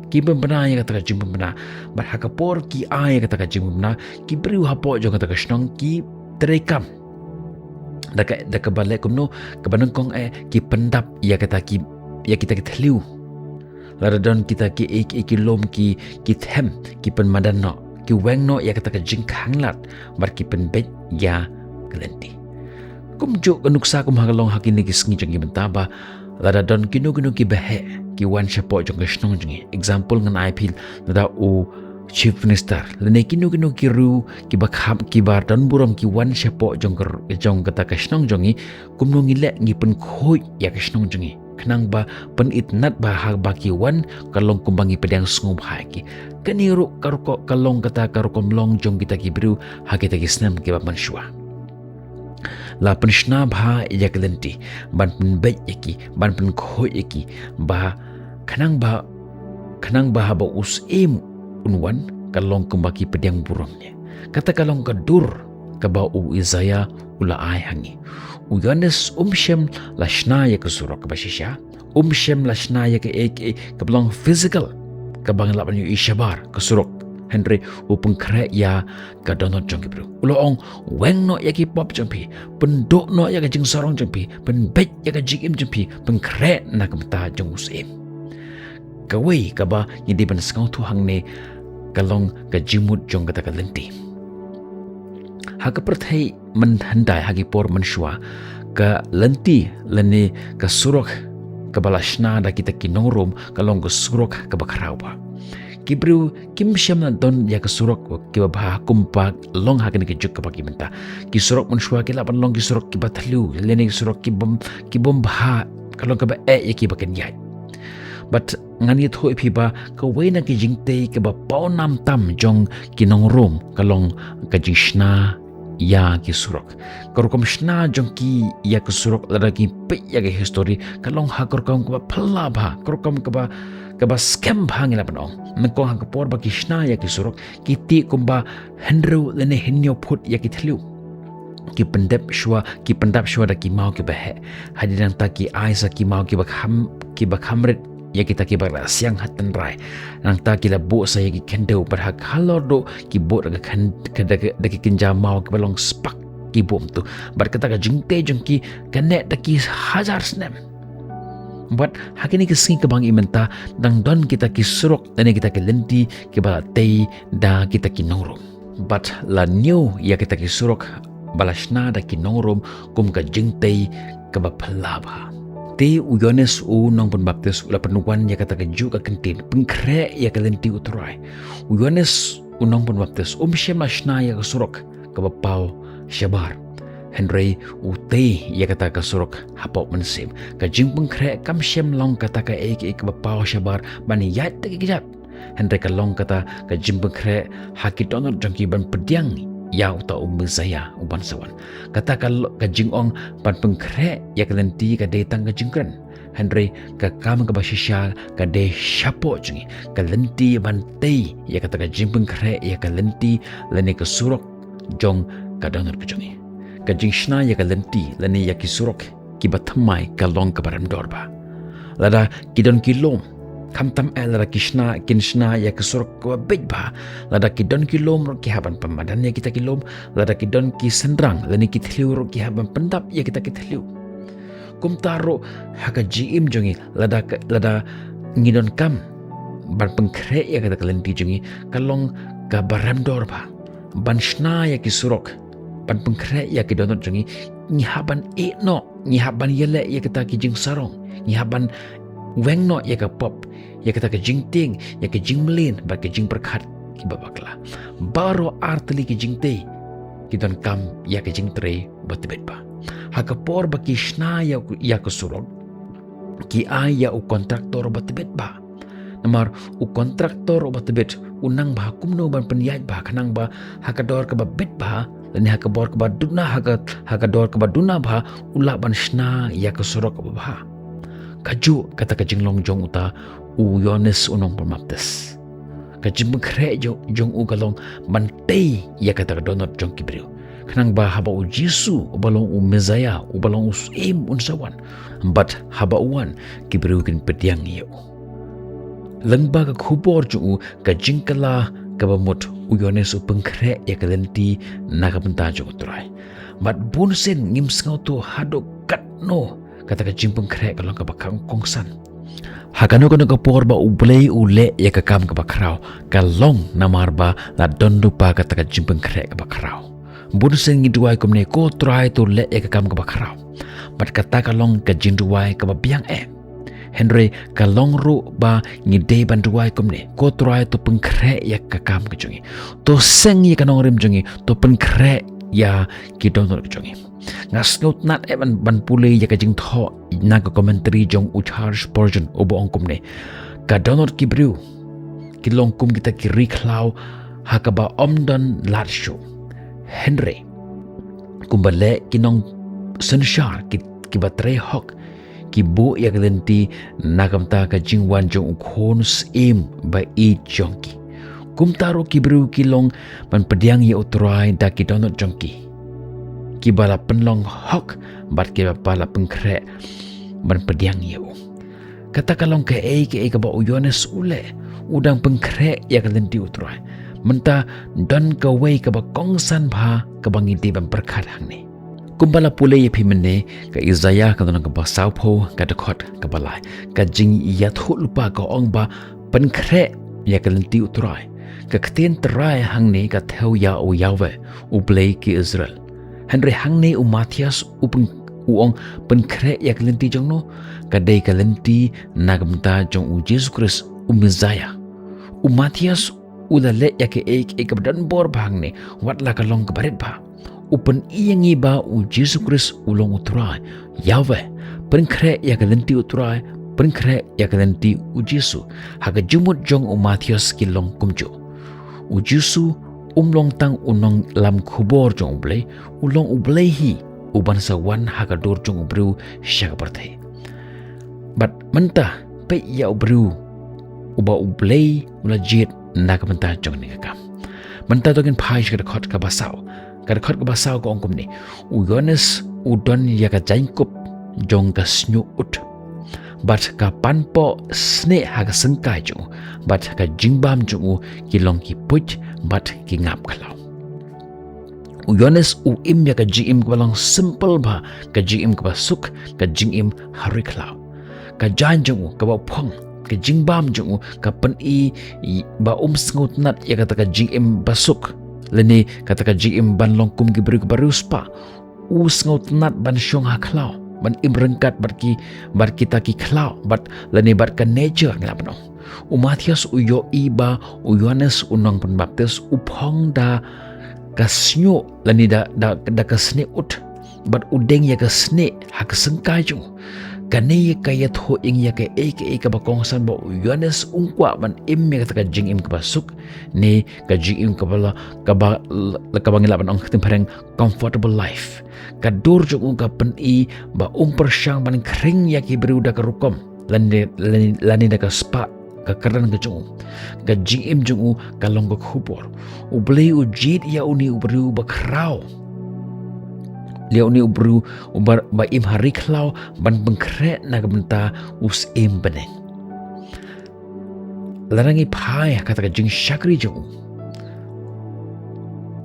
Ki pynbna ïa kata ka jingpynbna. Bad ha ka por ki ai ïa kata ka jingpynbna, ki briew hapoh jong kata ka shnong ki treikam. Da ka, da kaba leh kumno, kaba nyngkong eh ki pyndap ïa kata ki, ïa kita ki thliew. Lada don kita kiei kiei ki lum ki, ki them, ki pynmadan noh, ki weng noh ïa kata ka jingkhanglad, bad ki pynbeit ïa ka lynti. Kumjuh ka nuksa kum ha ka long ha kine ki sngi jong ngi mynta ba lada don kino kino ki baheh ki wan shapoh jong ka shnong jong ngi. Example ngan ai phi lada u Chief Minister lane kino kino ki riew kiba kham kiba don burom ki wan shapoh jong ka, jong kata ka shnong jong ngi, kumno ngi leh, ngi pynkhuid ïa ka shnong jong ngi khnang ba pynitynnad ba haba ki wan ka long kumba ngi pdiang sngewbha ïa ki. Kane ruh ka rukom, ka long kata ka rukom long jong kita ki briew ha kita ki snem kiba mynshuwa. La pynshna bha ïa ka lynti ban pynbeit ïa ki, ban pynkhuid ïa ki, ba khnang ba, khnang ba haba u syiem un wan ka long kumba ki pdiang burom ïa. Kata ka long ka dur kaba u Isaïah u la ai ha ngi. U Ïoannis um shym la shna ïa ka surok kaba shisha, um shym la shna ïa kaei kaei kaba long physical kaba ngi lah ban ïohi shabar, ka surok. Hynrei u pynkhreh ïa ka dohnud jong ki briew. U la ong, weng noh ïa ki pop jong phi, pynduh noh ïa ka jingsarong jong phi, pynbeit ïa ka jingim jong phi, pynkhreh na ka bynta jong u syiem. Kawei kaba ngi dei ban sngewthuh hangne ka long ka jingmut jong kata ka lynti. Ha ka pyrthei mynhyndai, ha ki por mynshuwa, ka lynti lane ka surok kaba la shna da kita ki nong Rom ka long ka surok kaba khraw bha. Ki briew kim shym la don ïa ka surok kiba bha kumba long ha kane ka juk kaba ki mynta. Ki surok mynshuwa ki lah ban long ki surok kiba thliew lane ki surok kibym, kibym bha, ka long kaba eh ïa kiba kin ïaid. Bad ngan ïathuh ïa phi ba kawei na ki jingtei kaba pawnam tam jong ki nong Rom ka long ka jingshna ïa ki surok. Ka rukom shna jong ki ïa ki surok lada ngi peit ïa ka histori ka long ha ka rukom kaba phylla bha, ka rukom kaba, kaba skhem bha ngi lah ban ong. Nyngkong ha ka por ba ki shna ïa ki surok, ki tih kumba hynriew lane hynñiew phut ïa ki thliew. Ki pyndep shuwa, ki pyndap shuwa da ki maw kiba heh. Hadien nangta ki ai sa ki maw kiba kham, kiba kham rit ïa kita kiba rah siang ha tynrai. Nangta ki la buh sa ïa ki khyndew bad ha ka halor duh ki buh da ka khyn-, da ka, da ki kynja maw kiba long spak ki buh kumto. Bad kata ka jingtei jong ki ka neh da ki hajar snem. Bad ha kine ki sngi kaba ngi mynta dang don kita ki surok lane kita ki lynti kiba la tei da kita ki nongrum. Bad la ñiew ïa kita ki surok ba la shna da ki nongrum kum ka jingtei kaba phylla bha. Te u Ïoannis u nongpynbaptis u la pynwan ïa kata kajuh ka kyntien, pynkhreh ïa ka lynti u Trai. U Ïoannis u nongpynbaptis um shym la shna ïa ka surok kaba paw shabar. Hynrei u tei ïa kata ka surok hapoh mynsiem. Ka jingpynkhreh kam shym long kata kaei kaei kaba paw shabar ban ïaid da ki kjat. Hynrei ka long kata ka jingpynkhreh ha ki dohnud jong ki ban pdiang ïa uta u Messaïah uban sa wan. Kata ka lo-, ka jingong ban pynkhreh ïa ka lynti ka dei tang ka jingkren. Hynrei ka kam kaba shisha ka dei shapoh jong ngi, ka lynti ban tei ïa kata ka jingpynkhreh ïa ka lynti lane ka surok jong ka dohnud ka jong ngi. Ka jingshna ïa ka lynti lane ïa ki surok kiba thymmai ka long kaba rem dor bha. Lada ki don ki lum, khamtam eh lada ki shna, kin shna ïa ki surok kaba beit bha. Lada ki don ki lum ruh ki hap ban pynmadan ïa kita ki lum, lada ki don ki synrang lane ki thliew ruh ki hap ban pyndap ïa kita ki thliew. Kumta ruh ha ka jingim jong ngi, lada ka, lada ngi donkam ban pynkhreh ïa kata ka lynti jong ngi, ka long kaba rem dor bha ban shna ïa ki surok, ban pynkhreh ïa ki dohnud jong ngi, ngi hap ban ïeh noh, ngi hap ban ïaleh ïa kita ki jingsarong, ngi hap ban weng noh ïa ka pop, ïa kita ki jingtieng, ïa ki jingmlien bad ki jingpyrkhat kiba bakla. Baroh artylli ki jingtei ki donkam ïa ki jingtrei ba tbit bha. Ha ka por ba ki shna ïa, ïa ka surok, ki ai ïa u kontraktor ba tbit bha. Namar u kontraktor ba tbit u nang bha kumno ban pynïaid bha, khnang ba ha ka dor kaba bit bha lane ha ka bor kaba duna, ha ka, ha ka dor kaba duna bha u lah ban shna ïa ka surok kaba bha. Kajuh kata ka jinglong jong uta u Ïoannis u nongpynbaptis. Ka jingpynkhreh jong, jong u ka long ban tei ïa kata ka dohnud jong ki briew, khnang ba haba u Jisu uba long u Messaïah, uba long u Syiem un sa wan, bad haba u wan ki briew kin pdiang ïa u. Lyngba ka khubor jong u, ka jingkylla kaba mut, u Ïoannis u pynkhreh ïa ka lynti na ka bynta jong u Trai. Bad bun sien ngim sngewthuh haduh katno kata ka jingpynkhreh ka long kaba kongsan. Ha kano kano ka por ba U Blei u leh ïa ka kam kaba khraw, ka long namar ba la don lypa kata ka jingpynkhreh kaba khraw. Bun sien ngi duwai kumne, ko Trai, to leh ïa ka kam kaba khraw. Bad kata ka long ka jingduwai kaba biang eh. Hynrei ka long ruh ba ngi dei ban duwai kumne, ko Trai, to pynkhreh ïa ka kam ka jong ngi. To seng ïa ka nongrim jong ngi, to pynkhreh ïa ki dohnud ka jong ngi. Nga sngewtynnat eh ban, ban pule ïa ka jingthoh na ka commentary jong u Charles Spurgeon uba ong kumne, ka dohnud ki briew ki long kum kita ki ri khlaw ha kaba ym don lad shuh. Hynrei kumba leh ki nongsynshar ki, kiba trei hok, ki buh ïa ka lynti na ka bynta ka jingwan jong u Khun Syiem ba ïeit jong ki. Kumta ruh ki briew ki long ban pdiang ïa u Trai da ki dohnud jong ki, kiba la pynlong hok bad kiba la pynkhreh ban pdiang ïa u. Kata ka long kaei kaei kaba u Ïoannis u leh, u dang pynkhreh ïa ka lynti u Trai. Mynta don kawei kaba kongsan bha kaba ngi dei ban pyrkhat hangne. Kumba la pule ïa phi mynne, ka Isaïah ka lynnong kaba sawphew, ka dkhot kaba lai, ka jingïathuhlypa ka ong ba pynkhreh ïa ka lynti u Trai. Ka ktien Trai hangne ka thew ïa u Yahweh, U Blei ki Israel. Hynrei hangne u Matthias u pyn-, u ong pynkhreh ïa ka lynti jong no, ka dei ka lynti na ka bynta jong u Jisu Khrist, u Messaïah. U Matthias u la leh ïa kaei kaei kaba don bor bha hangne, wat la ka long kaba rit bha. U pyni ïa ngi ba u Jisu Khrist u long u Trai, Yahweh. Pynkhreh ïa ka lynti u Trai, pynkhreh ïa ka lynti u Jisu. Ha ka jingmut jong u Matthias ki long kumjuh. U Jisu um long tang u nonglam khubor jong U Blei, u long U Blei hi uban sa wan ha ka dur jong u briew sha ka pyrthei. Bad mynta peit ïa u briew uba U Blei u la jied na ka bynta jong kane ka kam. Mynta to ngin phai sha ka dkhot kaba saw. Ka dkhot kaba saw ka ong kumne: U Ïoannis u don ïa ka jaiñkup jong ka sniewut, bad ka panpoh snieh ha ka syngkai jong u, bad ka jingbam jong u ki long ki puit bad ki ngap khlaw. U Ïoannis u im ïa ka jingim kaba long simple bha, ka jingim kaba suk, ka jingim ha ri khlaw. Ka jaiñ jong u kaba phong, ka jingbam jong u ka pyni ba um sngewtynnat ïa kata ka jingim ba suk, lane kata ka jingim ban long kum ki briew kiba riewspah. U sngewtynnat ban shong ha khlaw, ban im ryngkat bad ki, bad kita ki khlaw, bad lane bad ka nature, ngi lah ban ong. U Mathaios u ïohi ba u Ïoannis u nongpynbaptis u phong da ka snieh, lane da, da, da ka snieh ut, bad u deng ïa ka snieh ha ka syngkai jong u. Kane ka ïathuh ïa ngi ïa kaei kaei kaba kongsan ba u Ïoannis um kwah ban im ïa kata ka jingim kaba suk, ne ka jingim kaba la, kaba, kaba ngi lah ban ong ha ka ktien phareng comfortable life. Ka dur jong u ka pyni ba um pyrshang ban khring ïa ki briew da ka rukom, lane, lane, lane da ka spah ka kyrdan ka jong u. Ka jingim jong u ka long ka khubor. U Blei u jied ïa une u briew ba khraw, ïa une u briew uba, ba im ha ri khlaw ban pynkhreh na ka bynta u Syiem bneng. Lada ngi phai ha kata ka jingshakri jong u,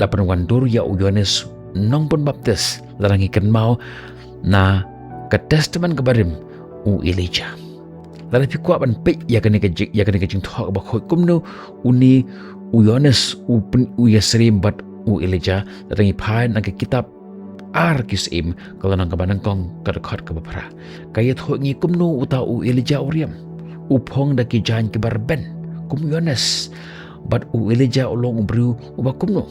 la pynwandur ïa u Ïoannis nongpynbaptis, lada ngi kynmaw na ka Testament kaba rim, u Elijah. Lada phi kwah ban peit ïa kane ka jing, ïa kane ka jingthoh kaba khuid kumno une u Ïoannis u pyn, u ïasyriem bad u Elijah, lada ngi phai na ka kitab Ar Ki Syiem, ka lynnong kaba nyngkong, ka dkhot kaba phra. Ka ïathuh ïa ngi kumno uta u Elijah u riam. U phong da ki jaiñ kiba rben kum u Ïoannis. Bad u Elijah u long u briew uba kumno?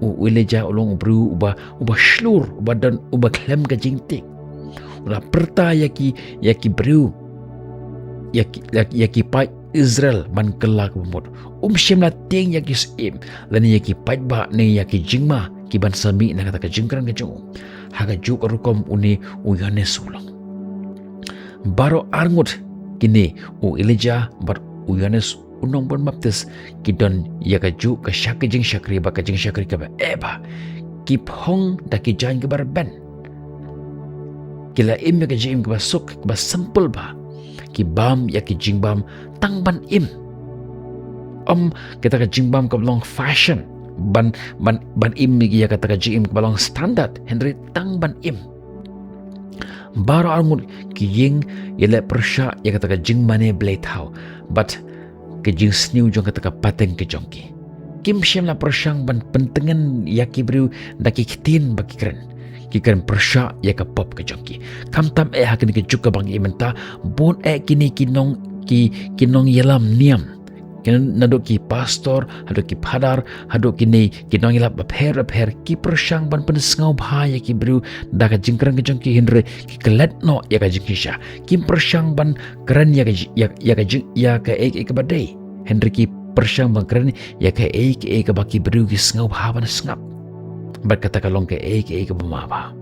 U Elijah u long u briew uba, uba shlur, uba don, uba khlem ka jingtieng. U la pyrta ïa ki, ïa ki briew, ïa ki, ïa, ïa ki paid Israel ban kylla kaba mut. Um shym la tieng ïa ki syiem lane ïa ki paidbah ne ïa ki jingma kiban sa mih na kata ka jingkren ka jong u. Ha kajuh ka rukom une u Ïoannis u long. Baroh arngut kine, u Elijah bad u Ïoannis u nongpynbaptis, ki don ïa kajuh ka shak, ka jingshakri bad ka jingshakri kaba eh bha. Ki phong da ki jaiñ kiba rben. Ki la im ïa ka jingim kaba suk, kaba simple bha. Ki bam ïa ki jingbam tang ban im. Ym kita ka jingbam kaba long fashion ban, ban, ban im ïa kata ka jingim kaba long standard, hynrei tang ban im. Baroh arngut ki ïeng ïaleh pyrshah ïa kata ka jingmane blei thaw bad ka jingsniew jong kata ka pateng ka jong ki. Kim shym la pyrshang ban pyntngen ïa ki briew da ki ktien ba ki kren. Ki kren pyrshah ïa ka pop ka jong ki. Khamtam eh ha kane ka juk kaba ngi im mynta, bun eh kine ki nong, ki, ki nongïalam niam. Kine naduh ki pastor, haduh ki phadar, haduh kine ki nongïalap bapher bapher, ki pyrshang ban pynsngewbha ïa ki briew da ka jingkren ka jong ki, hynrei ki klet noh ïa ka jingshisha. Kim pyrshang ban kren ïa ka ji-, ïa, ïa ka jing, ïa kaei kaei kaba dei, hynrei ki pyrshang ban kren ïa kaei kaei kaba ki briew ki sngewbha ban sngap. Bad kata ka long kaei kaei kaba mabha.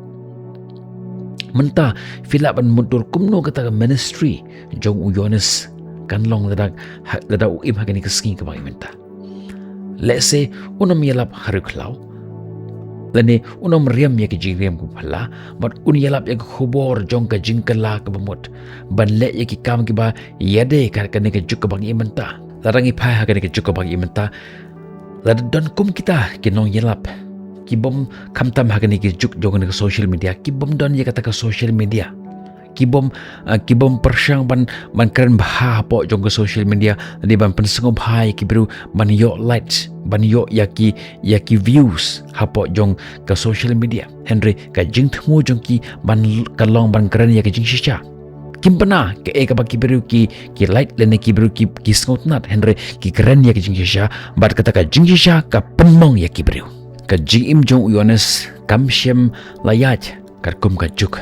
Mynta phi lah ban mutdur kumno kata ka ministry jong u Ïoannis kan long lada, ha, lada u im ha kane ka sngi kaba ngi im mynta. Lehse un ym ïalap ha ri khlaw, lane un ym riam ïa ka jingriam kaba phylla, bad un ïalap ïa ka khubor jong ka jingkylla kaba mut, ban leh ïa ki kam kiba ïadei ha kane ka juk kaba ngi im mynta. Lada ngi phai ha kane ka juk kaba ngi im mynta, lada don kum kita ki nongïalap ki bym, khamtam ha kane ka juk jong kane ka social media, ki bym don ïa kata ka social media. Ki bym, ah, ki bym pyrshang ban, ban kren bha hapoh jong ka social media, lane ban pynsngewbha ïa ki briew, ban ïoh likes, ban ïoh ïa ki, ïa ki views hapoh jong ka social media. Hynrei ka jingthmu jong ki ban, ka long ban kren ïa ka jingshisha. Kim bna kaei kaba ki briew ki, ki like lane ki briew ki, ki sngewtynnat, hynrei ki kren ïa ka jingshisha, bad kata ka jingshisha ka pynmong ïa ki briew. Ka jingim jong u Ïoannis kam shym la ïaid katkum ka juk.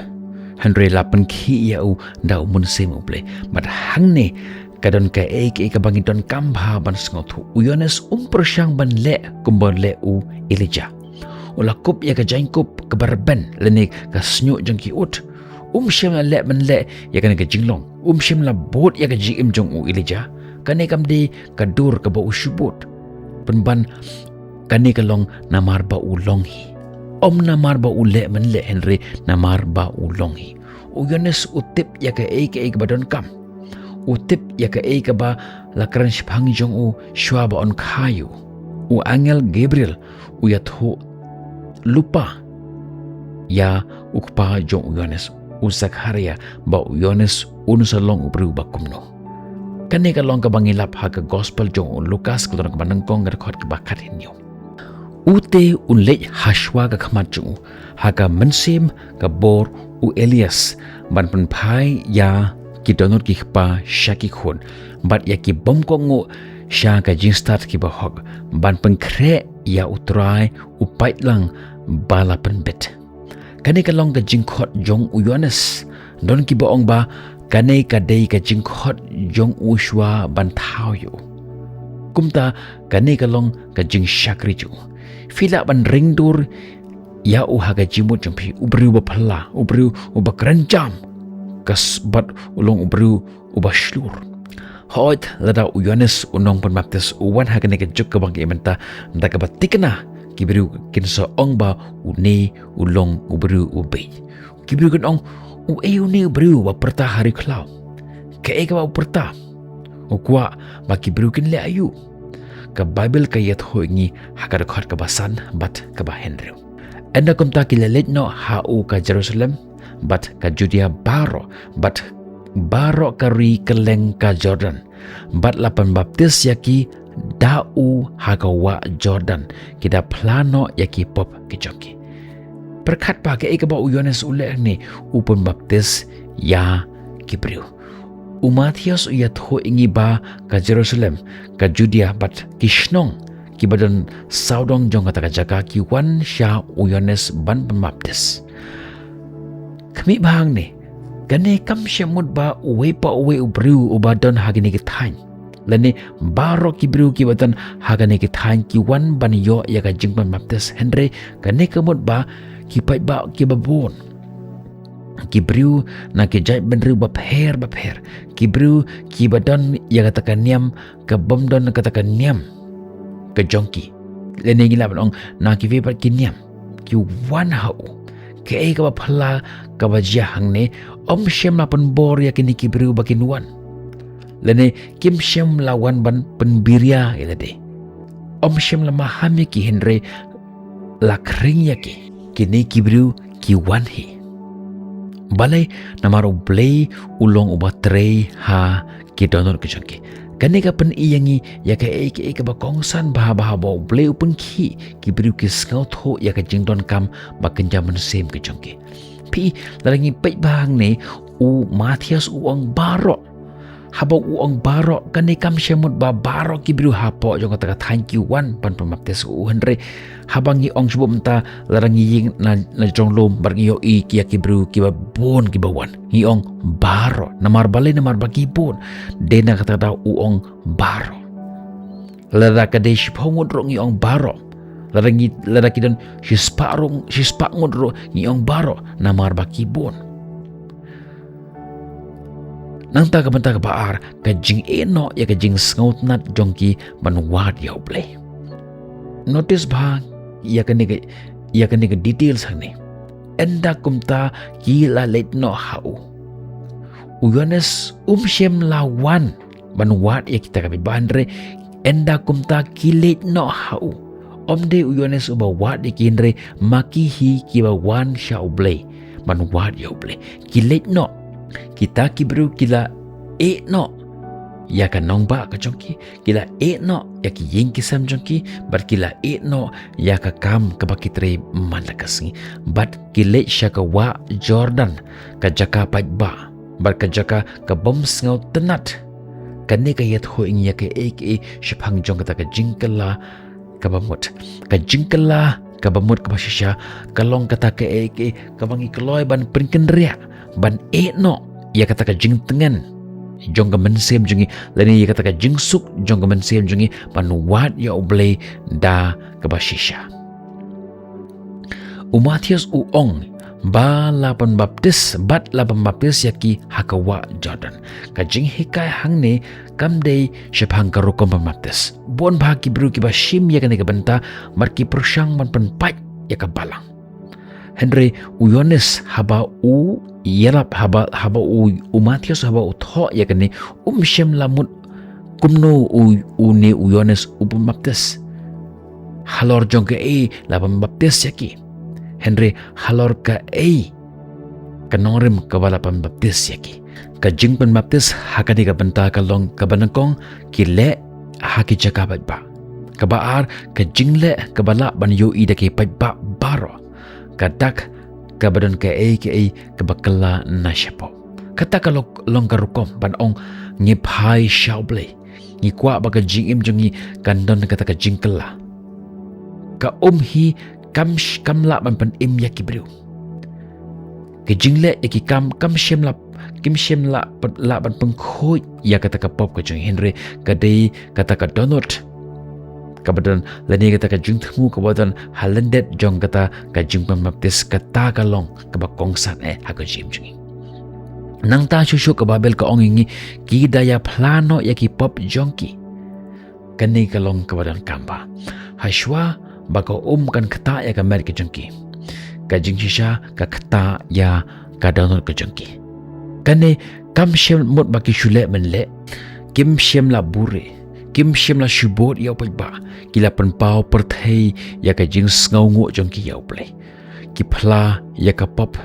Hynrei la pynkhih ïa u da u Mynsiem U Blei. Bad hangne ka don kaei kaei kaba ngi donkam bha ban sngewthuh. U Ïoannis um pyrshang ban leh kumba leh u Elijah. U la kup ïa ka jaiñkup kaba rben lane ka shñiuh jong ki ut. Um shym la leh ban leh ïa kane ka jinglong. Um shym la bud ïa ka jingim jong u Elijah. Kane kam dei ka dur kaba u shu bud. Pynban kane ka long namar ba u long hi. Ym namar ba u leh ban leh, hynrei namar ba u long hi. U Ïoannis u tip ïa kaei kaei kaba donkam. U tip ïa kaei kaba la kren shaphang jong u shuwa ba un kha ïa u. U angel Gabriel u ïathuh lypa ïa u kpa jong u Ïoannis, u Zakhariah, ba u Ïoannis un sa long u briew ba kumno. Kane ka long kaba ngi lap ha ka gospel jong u Lukas ka lynnong kaba nyngkong ka dkhot kaba khathynñiew. U te un leit ha shuwa ka khmat jong u ha ka mynsiem ka bor u Elias, ban pynphai ïa ki dohnud ki kpa sha ki khun, bad ïa ki bym kohnguh sha ka jingstad ki bahok, ban pynkhreh ïa U Trai u paidlang ba la pynbit. Kane ka long ka jingkhot jong u Ïoannis. Don kiba ong ba kane ka dei ka jingkhot jong u shuwa ban thaw ïa u. Kumta kane ka long ka jingshakri jong u. Phi lah ban ring dur ïa u ha ka jingmut jong phi, u briew ba phylla, u briew uba kren jam, ka s-, bad u long u briew uba shlur. Hooid, lada u Ïoannis u nongpynbaptis u wan ha kane ka juk kaba ngi ïohi mynta, da kaba thikna ki briew kin sa ong ba une u long u briew u bieit. Ki briew kin ong, uei une u briew ba pyrta ha ri khlaw? Kaei kaba u pyrta? U kwah ba ki briew kin leh aïu? Ka Baibl ka ïathuh ïa ngi ha ka dkhot kaba san bad kaba hynriew. Ynda kumta ki la leit noh ha u ka Jerusalem bad ka Judia baroh, bad baroh ka ri kylleng ka Jordan, bad la pynbaptis ïa ki da u ha ka wah Jordan, ki da phla noh ïa ki pop ki jong ki. Pyrkhat ba kaei kaba u Ïoannis u leh hangne, u pynbaptis ïa ki briew. U Mathaios u ïathuh ïa ngi ba ka Jerusalem, ka Judia bad ki shnong kiba don sawdong jong kata ka jaka ki wan sha u Ïoannis ban pynbaptis. Khmih bha hangne, kane kam shym mut ba uwei pa uwei u briew uba don ha kine ki thaiñ, lane baroh ki briew kiba don ha kane ki thaiñ ki wan ban ïoh ïa ka jingpynbaptis, hynrei kane ka mut ba ki paidbah kiba bun, ki briew na ki jaitbynriew bapher bapher, ki briew kiba don ïa kata ka niam ka bym don kata ka niam ka jong ki, lane ngi lah ban ong na kiwei pat ki niam, ki wan ha u. Kaei kaba phylla kaba jia hangne, ym shym la pynbor ïa kine ki briew ba kin wan, lane kim shym la wan ban pynbiria ïa lade. Ym shym la maham ïa ki, hynrei la khring ïa ki. Kine ki briew ki wan hi. Balei? Namar U Blei u long uba trei ha ki dohnud ki jong ki. Kane ka pyni ïa ngi ïa kaei kaei kaba kongsan bha bha ba U Blei u pynkhih ki briew ki sngewthuh ïa ka jingdonkam ba kynja mynsiem ki jong ki. Phi, lada ngi peit bha hangne, u Mathaios u ong baroh. Haba u ong baroh, kane kam shym mut ba baroh ki briew hapoh jong kata ka thaiñ ki wan ban pynbaptis u, hynrei haba ngi ong shibun mynta, lada ngi ïeng na, na jrong lum bad ngi ïohi ïa ki briew kiba bun kiba wan, ngi ong baroh. Namar balei? Namar ba ki bun. Dei na kata ka daw u ong baroh. Lada ka dei shiphew ngut ruh ngi ong baroh. Lada ngi, lada ki don shispah ruh, shispah ngut ruh ngi ong baroh, namar ba ki bun. Nangta ka bynta kaba ar, ka jingeh noh ïa ka jingsngewtynnat jong ki ban wad ïa U Blei. Notice bha ïa kane ka, ïa kane ka details hangne. Ynda kumta ki la leit noh ha u. U Ïoannis um shym la wan ban wad ïa kita ki paidbah, hynrei ynda kumta ki leit noh ha u. Ym dei u Ïoannis uba wad ïa ki, hynrei ma ki hi kiba wan sha U Blei ban wad ïa U Blei. Ki leit noh. Kita ki briew ki la eh noh ïa ka nongbah ka jong ki, ki la eh noh ïa ki ïing ki sem jong ki, bad ki la eh noh ïa ka kam kaba ki trei man la ka sngi. Bad ki leit sha ka wah Jordan, ka jaka paidbah bad ka jaka ka bym sngewtynnat. Kane ka ïathuh ïa ngi ïa kaei kaei shaphang jong kata ka jingkylla kaba mut. Ka jingkylla kaba mut kaba shisha, ka long kata kaei kaei kaba ngi kloi ban pynkynriah, ban ïehnoh ïa kata ka jingtngen jong ka mynsiem jong ngi, lane ïa kata ka jingsuk jong ka mynsiem jong ngi ban wad ïa U Blei da kaba shisha. U Mathaios u ong ba la pynbaptis, bad la pynbaptis ïa ki ha ka wah Jordan. Ka jinghikai hangne kam dei shaphang ka rukom pynbaptis. Bun bha ki briew kiba shim ïa kane ka bynta, bad ki pyrshang ban pynpait ïa ka balang. Hynrei u Ïoannis haba u ïalap, haba, haba u, u Mathaios haba u thoh ïa kane, um shym la mut kumno u, une u Ïoannis u pynbaptis. Halor jong kaei la pynbaptis ïa ki. Hynrei halor kaei ka nongrim kaba la pynbaptis ïa ki. Ka jingpynbaptis ha kane ka bynta ka long kaba nyngkong ki leh ha ki jaka paidbah. Kaba ar, ka jingleh kaba lah ban ïohi da ki paidbah baroh. Ka dak, kaba don kaei kaei kaba kylla na shapoh. Kata ka long, long ka rukom ban ong ngi phai sha U Blei. Ngi kwah ba ka jingim jong ngi kan don kata ka jingkylla. Ka um hi kam sh-, kam lah ban pynim ïa ki briew. Ka jingleh ïa ki kam kam shym lah, kim shym lah, lah ban pynkhuid ïa kata ka pop ka jong ngi, hynrei ka dei kata ka dohnud kaba don, lane kata ka jingthmu kaba don ha lyndet jong kata ka jingpynbaptis, kata ka long kaba kongsan eh ha ka jingim jong ngi. Nangta shuh shuh ka Baibl ka ong ïa ngi, ki da ïaphla noh ïa ki pop jong ki. Kane ka long kaba donkam bha. Hashwa ba ka um kan ktah ïa ka met ka jong ki, ka jingshisha ka ktah ïa ka dohnud ka jong ki. Kane kam shym mut ba ki shu leh mynleh, kim shym la buri, kim shym la shu bud ïa u paidbah, ki la pynpaw pyrthei ïa ka jingsngewnguh jong ki ïa U Blei. Ki phla ïa ka pop.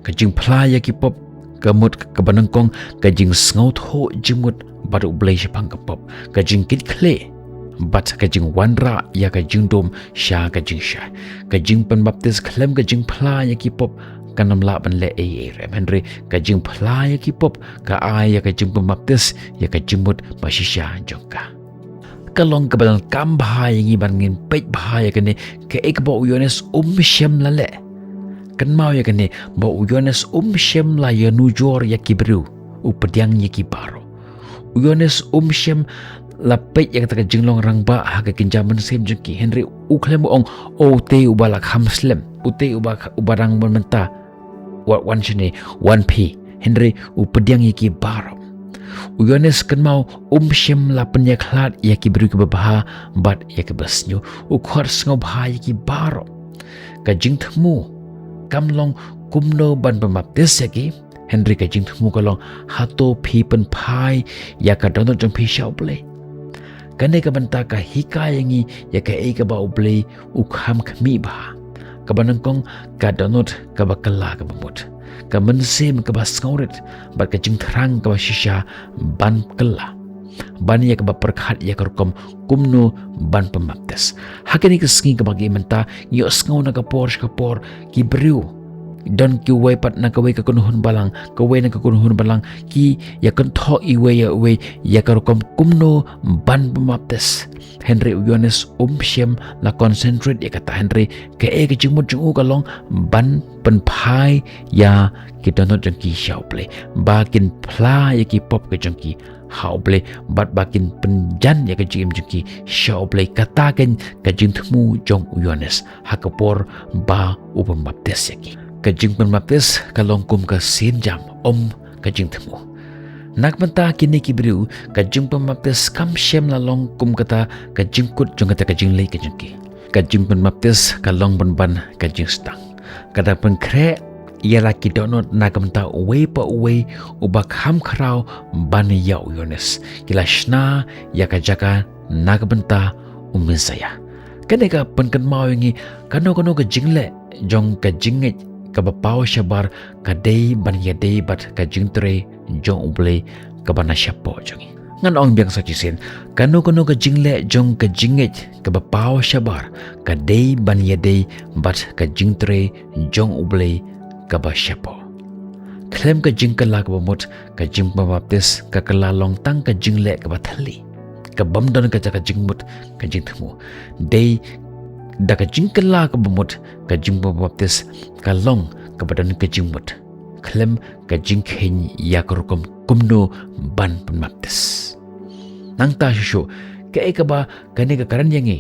Ka jingphla ïa ki pop ka mut kaba nyngkong ka jingsngewthuh jingmut bad U Blei shaphang ka pop, ka jingkitkhlieh bad ka jingwanrah ïa ka jingdum sha ka jingshai. Ka jingpynbaptis khlem ka jingphla ïa ki pop kan ym lah ban leh ei ei ruh em, hynrei ka jingphla ïa ki pop ka ai ïa ka jingpynbaptis ïa ka jingmut ba shisha jong ka. Ka long kaba donkam bha ïa ngi ban ngin peit bha ïa kane, kaei kaba u Ïoannis um shym la leh. Kynmaw ïa kane, ba u Ïoannis um shym la ïanujor ïa ki briew, u pdiang ïa ki baroh. U Ïoannis um shym la peit ïa kata ka jinglong rangbah ha ka kynja mynsiem jong ki, hynrei u khlem u ong, o, utei uba la kham slem, utei uba, uba dang ban mynta wat wan shane, wan phi, hynrei u pdiang ïa ki baroh. U Ïoannis, kynmaw, um shym la pynïakhlad ïa ki briew kiba bha bad ïa kiba sniew. U khot sngewbha ïa ki baroh. Ka jingthmu kam long kumno ban pynbaptis ïa ki, hynrei ka jingthmu ka long, hato phi pynphai ïa ka dohnud jong phi sha U Blei? Kane ka bynta ka hikai ïa ngi ïa kaei kaba U Blei u kham khmih bha. Kaba nyngkong, ka dohnud kaba kylla kaba mut, ka mynsiem kaba sngewrit, bad ka jingthrang kaba shisha ban kylla, ban ïa kaba pyrkhat ïa ka rukom kumno ban pynbaptis. Ha kane ka sngi kaba ngi mynta, ngi ïohsngew na ka por sha ka por, ki briew, don kiwei pat na kawei ka kynhun balang, kawei na ka kynhun balang, ki ïakynthoh iwei ïa iwei ïa ka rukom kumno ban pynbaptis. Hynrei u Ïoannis um shym la concentrate ïa kata, hynrei kaei ka jingmut jong u ka long ban pynphai ïa ki dohnud jong ki sha U Blei, ba kin phla ïa ki pop ka jong ki ha U Blei, bad ba kin pynjan ïa ka jingim jong ki sha U Blei. Kata keiñ ka jingthmu jong u Ïoannis ha ka por ba u pynbaptis ïa ki. Ka jingpynbaptis ka long kum ka sienjam, ym ka jingthmu. Na ka bynta kine ki briew, ka jingpynbaptis kam shym la long kum kata ka jingkut jong kata ka jingleit ka jong ki. Ka jingpynbaptis ka long pynban ka jingsdang. Ka dang pynkhreh ïa la ki dohnud na ka bynta uwei pa uwei uba kham khraw ban ïa u Ïoannis. Ki la shna ïa ka jaka na ka bynta u Messaïah. Kane ka pynkynmaw ïa ngi, kano kano ka jingleh jong ka jingngeit kaba paw shabar ka dei ban ïadei bad ka jingtrei jong U Blei kaba na shapoh jong ngi. Ngan ong biang sa shisien, kano kano ka jingleh jong ka jingngeit kaba paw shabar ka dei ban ïadei bad ka jingtrei jong U Blei kaba shapoh. Khlem ka jingkylla kaba mut, ka jingpynbaptis ka kylla long tang ka jingleh kaba thylli, ka bym don kata ka jingmut ka jingthmu. Dei Da ka jingkylla kaba mut, ka jingpynbaptis ka long kaba don ka jingmut khlem ka jingkheiñ ïa ka rukom kumno ban pynbaptis. Nangta shuh shuh, kaei kaba kane ka kren ïa ngi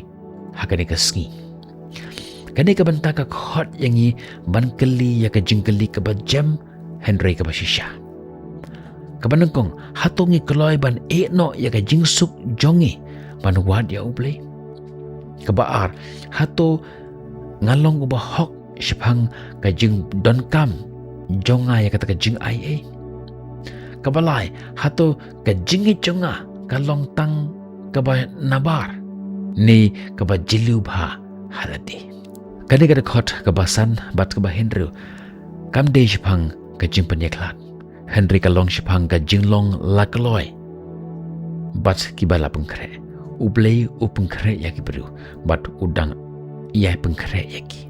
ha kane ka sngi? Kane ka bynta ka khot ïa ngi ban kylli ïa ka jingkylli kaba jem hynrei kaba shisha. Kaba nyngkong, hato ngi kloi ban ïeh noh ïa ka jingsuk jong ngi ban wad ïa U Blei? Kaba ar, hato nga long uba hok shaphang ka jingdonkam jong nga ïa kata ka jingai ei? Kaba lai, hato ka jingngeit jong nga ka long tang kaba nabar ne kaba jylliew bha ha lade? Kane ka dkhot kaba san bad kaba hynriew kam dei shaphang ka jingpynïakhlad, hynrei ka long shaphang ka jinglong la kloi bad kiba la pynkhreh. U Blei u pynkhreh ïa ki briew bad u dang ïai pynkhreh ïa ki.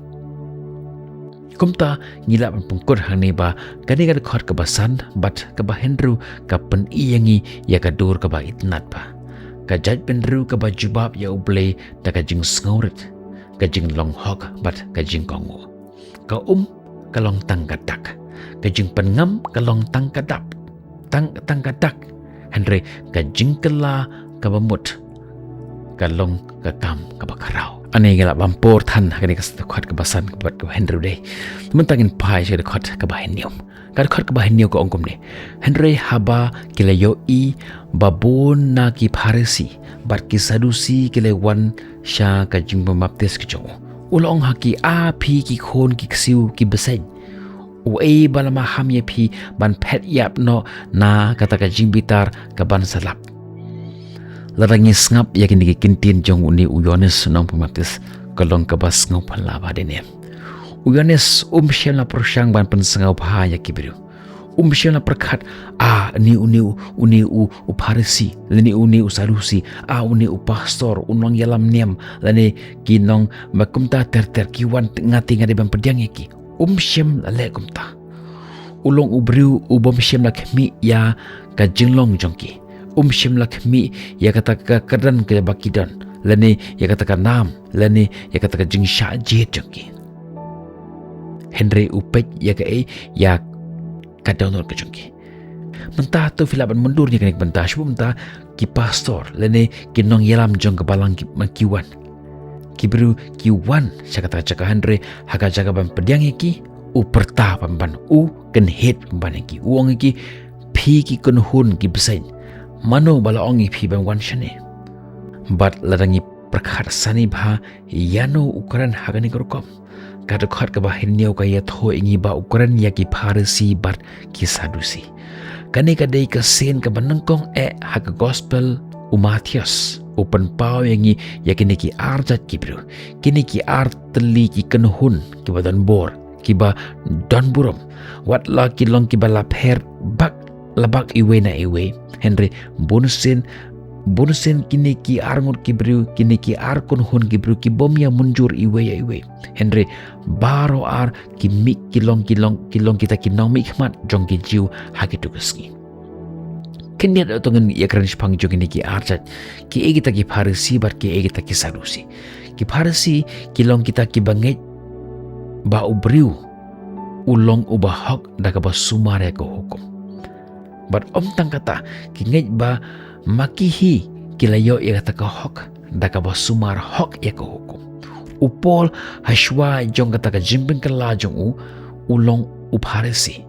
Kumta ngi lah ban pynkut hangne ba kane ka dkhot kaba san bad kaba hynriew ka pyni ïa ngi ïa ka dur kaba itynnad bha. Ka jaitbynriew kaba jubab ïa U Blei da ka jingsngewrit, ka jinglong hok bad ka jingkohnguh. Ka um ka long tang ka dak, ka jingpynngam ka long tang ka dap, tang tang ka dak, hynrei ka jingkylla kaba mut ka long ka kam kaba khraw. Ane ngi lah ban pur than ha kane ka dkhot kaba san bad kaba hynriew dei. Mynta ngin phai sha ka dkhot kaba hynñiew. Ka dkhot kaba hynñiew ka ong kumne: Hynrei haba ki la ïohi ba bun na ki Pharisi bad ki Sadusi ki la wan sha ka jingpynbaptis ka jong u, u la ong ha ki, A phi ki khun ki ksiew ki bseiñ, uei ba la maham ïa phi ban phet ïap noh na kata ka jingbitar kaban sa lap? Lada ngi sngap ïa kine ki kyntien jong une u Ïoannis u nongpynbaptis, ka long kaba sngewphylla bha de ne. U Ïoannis um shym la pyrshang ban pynsngewbha ïa ki briew. Um shym la pyrkhat, a, une, une, une u, u Pharisi, lane une u Sadusi, a, une u pastor, u nongïalam niam, lane ki nong, ba kumta ter ter, ki wan nga te nga dei ban pdiang ïa ki. Um shym la leh kumta. U long u briew u bym shym la khmih ïa ka jinglong jong ki. Um shym la khmih ïa kata ka kyrdan kaba ki don, lane ïa kata ka nam, lane ïa kata ka jingshah jied jong ki. Hynrei u peit ïa kaei, ïa ka dohnud ka jong ki. Mynta to phi lah ban mundur ïa kane ka bynta, shu mynta ki pastor lane ki nongïalam jong ka balang ki, ki wan. Ki briew ki wan sha kata ka jaka, hynrei ha ka jaka ban pdiang ïa ki, u pyrta pynban, u kynhied pynban ïa ki, u ong ïa ki, Phi ki kynhun ki bseiñ, mano ba la ong ïa phi ban wan shane? Bad lada ngi pyrkhat sani bha, ïano u kren ha kane ka rukom? Ka dkhot kaba hynñiew ka ïathuh ïa ngi ba u kren ïa ki Pharisi bad ki Sadusi. Kane ka dei ka sien kaba nyngkong eh ha ka gospel u Mathaios u pynpaw ïa ngi ïa kine ki ar jait ki briew, kine ki ar tylli ki kynhun kiba don bor, kiba don burom. Wat la ki long kiba la pher bak la bak iwei na iwei, hynrei bunsien, bunsien kine ki ar ngut ki briew, kine ki ar kynhun ki briew ki bym ïa mynjur iwei ïa iwei. Hynrei baroh ar ki mih, ki long, ki long, ki long kita ki nongmihkhmat jong ki Jiw ha kito ki sngi. Khyndiat to ngin ïa kren shaphang jong kine ki ar jait, kiei kita ki Pharisi bad kiei kita ki Sadusi. Ki Pharisi ki long kita kiba ngeit ba u briew u long uba hok da kaba sumar ïa ka hukum. Bad ym tang kata, ki ngeit ba ma ki hi ki la ïoh ïa kata ka hok da kaba sumar hok ïa ka hukum. U Paul, hashwa jong kata ka jingpynkylla jong u, u long u Pharisi.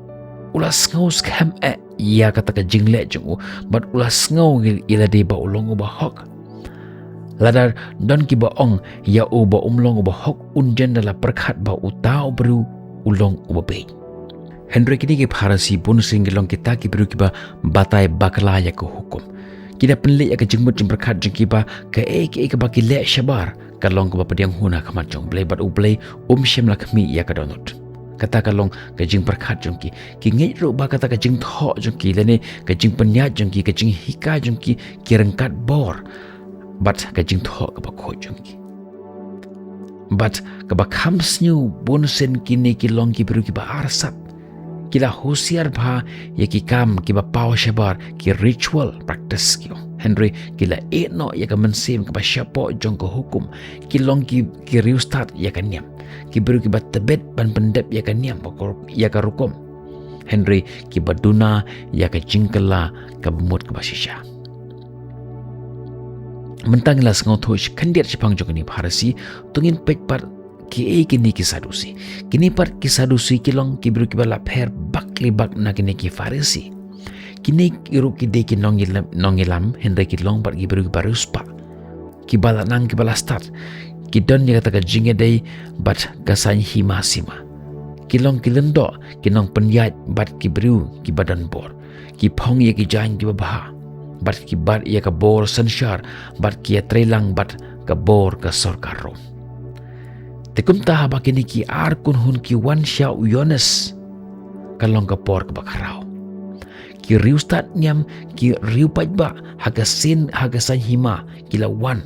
U la sngew skhem eh ïa kata ka jingleh jong u, bad u la sngew ïa lade ba u long uba hok. Lada don kiba ong ïa u ba um long uba hok, un jan da la pyrkhat ba uta u briew u long uba bieit. Hynrei kine ki Pharisi bunsien ki long kita ki briew kiba batai bakla ïa ka hukum. Ki da pynleit ïa ka jingmut jingpyrkhat jong ki ba kaei kaei kaba ki leh shabar ka long kaba pdiang hun ha khmat jong U Blei, bad U Blei um shym la khmih ïa ka dohnud. Kata ka long ka jingpyrkhat jong ki. Ki ngeit ruh ba kata ka jingthoh jong ki lane ka jingpynïaid jong ki, ka jinghikai jong ki, ki ryngkat bor bad ka jingthoh kaba khuid jong ki. Bad kaba kham sniew, bunsien kine ki long ki briew kiba arsap. Ki la husiar bha ïa ki kam kiba paw shabar, ki ritual practice ki ong. Hynrei ki la ïeh noh ïa ka mynsiem kaba shapoh jong ka hukum. Ki long ki, ki riewstad ïa ka niam. Ki briew kiba tbit ban pyndep ïa ka niam, ïa ka rukom. Hynrei kiba duna ïa ka jingkylla kaba mut kaba shisha. Mynta ngi la sngewthuh khyndiat shaphang jong kine Pharisi, to ngin peit pat kiei kine ki Sadusi. Kine pat ki Sadusi ki long ki briew kiba la pher bak li bak na kine ki Pharisi. Kine ki ruh ki dei ki nongïalam, nongïalam, hynrei ki long pat ki briew kiba riewspah. Kiba la nang kiba la stad. Ki don ïa kata ka jingïadei bad ka saiñ hima sima. Ki long ki lyngdoh, ki nongpynïaid bad ki briew kiba don bor. Ki phong ïa ki jaiñ kiba bha. Bad ki bat ïa ka bor synshar, bad ki ïatreilang bad ka bor ka sorkar Rom. Te kumta haba kine ki ar kynhun ki wan sha u Ïoannis, ka long ka por kaba khraw. Ki riewstad niam, ki riewpaidbah, ha ka sien, ha ka saiñ hima, ki la wan.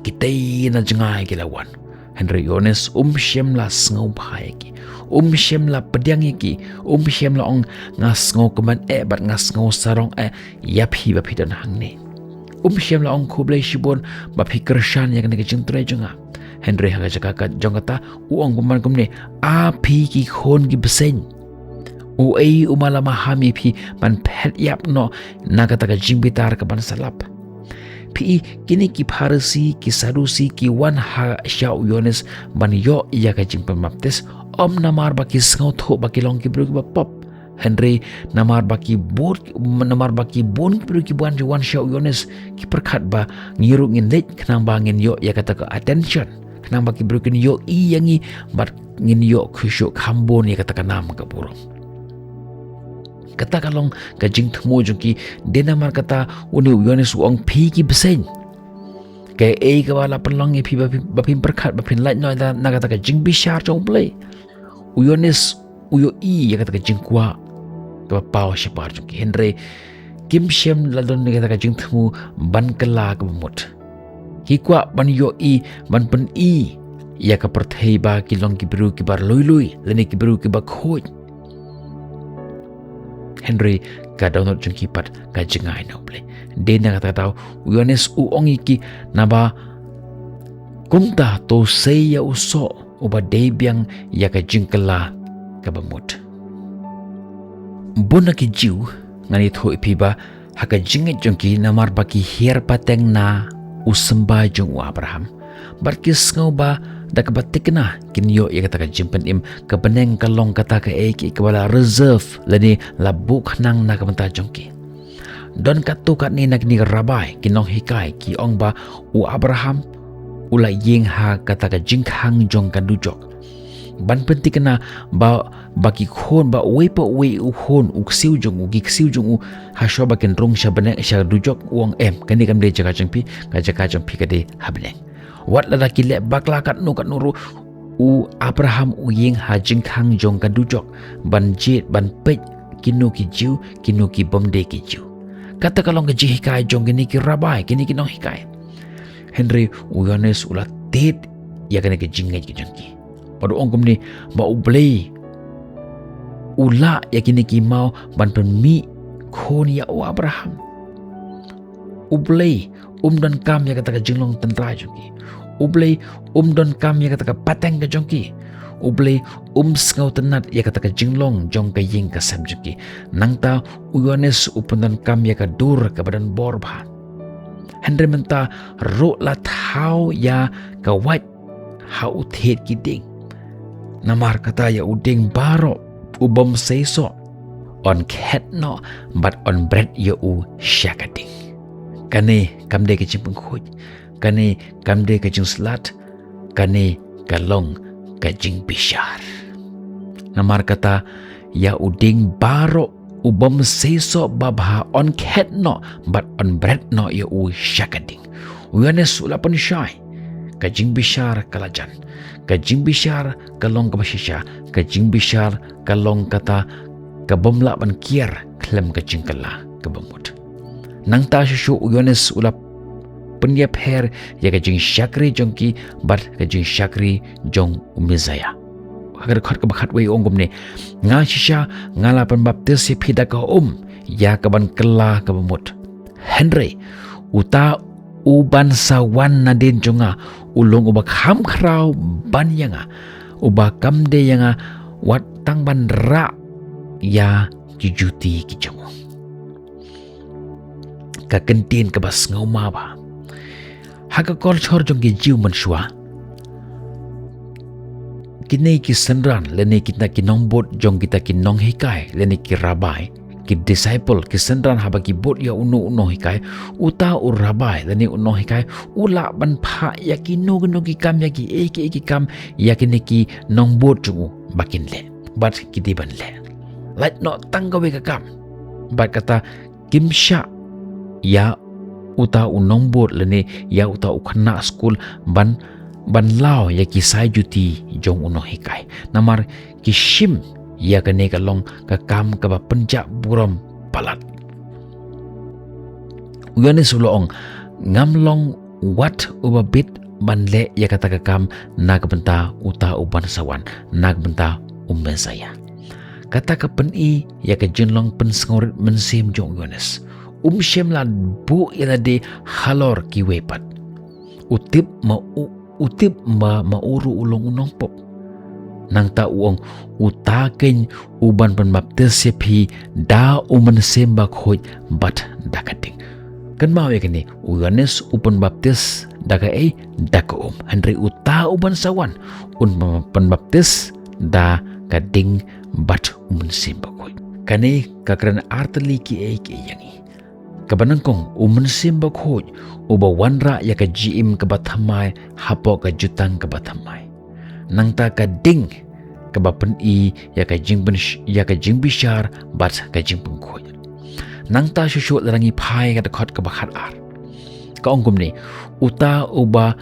Kitei na jngai ki la wan. Hynrei u Ïoannis um shym la sngewbha ïa ki. Um shym la pdiang ïa ki. Um shym la ong nga sngewkmen eh bad nga sngewsarong eh ïa phi ba phi don hangne. Um shym la ong khublei shibun ba phi kyrshan ïa kane ka jingtrei jong nga. Hynrei ha ka jaka ka jong kata u ong kumne kumne, a phi ki khun ki bseiñ. Uei u ma la maham ïa phi ban phet ïap noh na kata ka jingbitar kaban sa lap. Phi i kine ki Pharisi, ki Sadusi, ki wan ha sha u Ïoannis ban ïoh ïa ka jingpynbaptis, ym namar ba ki sngewthuh ba ki long ki briew kiba pop. Hynrei namar ba ki bun, namar ba ki bun ki briew kiba wan, wan sha u Ïoannis, ki pyrkhat ba ngi ruh ngin leit khnang ba ngin ïoh ïa kata ka attention. Khnang ba ki briew kin ïohi ïa ngi bad ngin ïoh khusyuk kham bun ïa kata ka nam ka burom. Kata ka long ka jingthmu jong ki, dei namar kata une u Ïoannis u ong phi ki bseiñ. Kaei kaba la pynlong ïa phi ba phi, ba phin pyrkhat, ba phin lait noh na, na kata ka jingbishar jong u Blei. U Ïoannis u ïohi ïa kata ka jingkwah kaba paw shabar jong ki, hynrei kim shym la don ïa kata ka jingthmu ban kylla kaba mut. Ki kwah ban ïohi, ban pyni ïa ka pyrthei ba ki long ki briew kiba lui lui, lane ki briew kiba khuid. Hynrei ka dohnud jong ki pat ka jngai na u Blei. Dei na kata ka daw u Ïoannis u ong ïa ki, naba kumta to sei ïa u soh uba dei biang ïa ka jingkylla kaba mut. Bun na ki Jiw, ngan ïathuh ïa phi ba ha ka jingngeit jong ki, namar ba ki hiar pateng na u symbai jong u Abraham, bad ki sngew ba da kaba thikna kin ïoh ïa kata ka jingpynim, ka bneng ka long kata kaei kaei kaba la reserve lane la buh khnang na ka bynta jong ki. Don katto katne na kine ki rabbi, ki nonghikai, ki ong ba u Abraham u la ïeng ha kata ka jingkhang jong ka dujok ban pynthikna ba, ba ki khun, ba uwei pa uwei u khun, u ksiew jong u, ki ksiew jong u, hashwa ba kin rung sha bneng, sha dujok, u ong em, kane kam dei jaka jong phi, ka jaka jong phi ka dei ha bneng. Wat lada ki leh bakla katno katno ruh, u Abraham u ïeng ha jingkhang jong ka dujok ban jied, ban peit kino ki Jiw, kino ki bym dei ki Jiw. Kata ka long ka jinghikai jong kine ki rabbi, kine ki nonghikai. Hynrei u Ïoannis u la tied ïa kane ka jingngeit ka jong ki. Bad u ong kumne, ba u Blei u lah ïa kine ki maw ban pynmih khun ïa u Abraham. U Blei um donkam ïa kata ka jinglong tynrai jong ki. U Blei um donkam ïa kata ka pateng ka jong ki. U Blei um sngewtynnat ïa kata ka jinglong jong ka ïing ka sem jong ki. Nangta u Ïoannis u pyndonkam ïa ka dur kaba don bor bha. Hynrei mynta ruh la thaw ïa ka wait ha u thied ki dieng. Namar kata ïa u dieng baroh u bym seisoh, yn khet noh bad yn bret ïa u sha ka dieng. Kane kam dei ka jingpynkhuid, kane kam dei ka jingslad, kane ka long ka jingbishar. Namar kata ïa u dieng baroh u bym seisoh babha yn khet noh bad yn bret noh ïa u sha ka dieng. U Ïoannis u la pynshai. Ka jingbishar ka la jan. Ka jingbishar ka long kaba shisha. Ka jingbishar ka long kata ka bym lah ban kiar khlem ka jingkylla kaba mut. Nangta shuh shuh u Ïoannis u la pynïapher ïa ka jingshakri jong ki bad ka jingshakri jong u Messaïah. ha ka dkhot kaba khatwei u ong kumne, nga shisha nga la pynbaptis ïa phi da ka um ïa ka ban kylla kaba mut. Hynrei uta u ban sa wan nadien jong nga u long uba kham khraw ban ïa nga, uba kam dei ïa nga wat tang ban rah ïa ki juti ki jong u. Ka kyntien kaba sngewma ba ha ka culture jong ki Jiw mynshuwa, kine ki synran lane kita ki nongbud jong kita ki nonghikai lane ki rabbi, ki disciple, ki synran haba ki bud ïa uno u nonghikai, uta u rabbi lane u nonghikai u lah ban phah ïa kino kino ki kam, ïa kiei kiei ki kam ïa kine ki nongbud jong u ba kin leh. Bad ki dei ban leh, lait noh tang kawei ka kam. Bad kata kim shah ïa uta u nongbud lane ïa uta u khynnah skul ban, ban law ïa ki sai juti jong u nonghikai. Namar ki shim ïa kane ka long ka kam kaba pynjah burom palat. U Ïoannis u la ong, ngam long wat uba bit ban leh ïa kata ka kam na ka bynta uta u ban sa wan, na ka bynta u Messaïah. Kata ka pyni ïa ka jinglong pynsngewrit mynsiem jong u Ïoannis. Um shym la buh ïa lade halor kiwei pat. U tip ma u, u tip ma, ma u ruh u long u nongpop. Nangta u ong, uta keiñ u ban pynbaptis ïa phi da u Mynsiem Bakhuid bad da ka ding. Kynmaw ïa kane, u Ïoannis u pynbaptis da kaei? Da ka um. Hynrei uta u ban sa wan un pynbaptis da ka ding bad u Mynsiem Bakhuid. Kane ka kren artylli kiei kiei ïa ngi. Kaba nyngkong, u Mynsiem Bakhuid uba wanrah ïa ka jingim kaba thymmai hapoh ka jutang kaba thymmai. Nangta ka ding kaba pyni ïa ka jingpyn, ïa ka jingbishar bad ka jingpynkhuid. Nangta shuh shuh lada ngi phai ka dkhot kaba khatar, ka ong kumne, uta uba